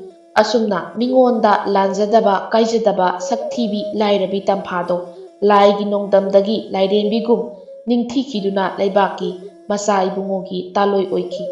ꯑꯁꯨꯝꯅ ꯃꯤꯉꯣꯟꯗ ꯂꯥꯟꯖꯗꯕ ꯀꯥꯏꯖꯗꯕ ꯁꯛ ꯊꯤꯕꯤ ꯂꯥꯏꯔꯕꯤ ꯇꯝꯐꯥꯗꯣ ꯂꯥꯏꯒꯤ ꯅꯣꯡꯗꯝꯗꯒꯤ ꯂꯥꯏꯔꯦꯝꯕꯤꯒꯨꯝ ꯅꯤꯡꯊꯤꯈꯤꯗꯨꯅ ꯂꯩꯕꯥꯛꯀꯤ ꯃꯆꯥ ꯏꯕꯨꯡꯉꯣꯒꯤ ꯇꯥꯂꯣꯏ ꯑꯣꯏꯈꯤ꯫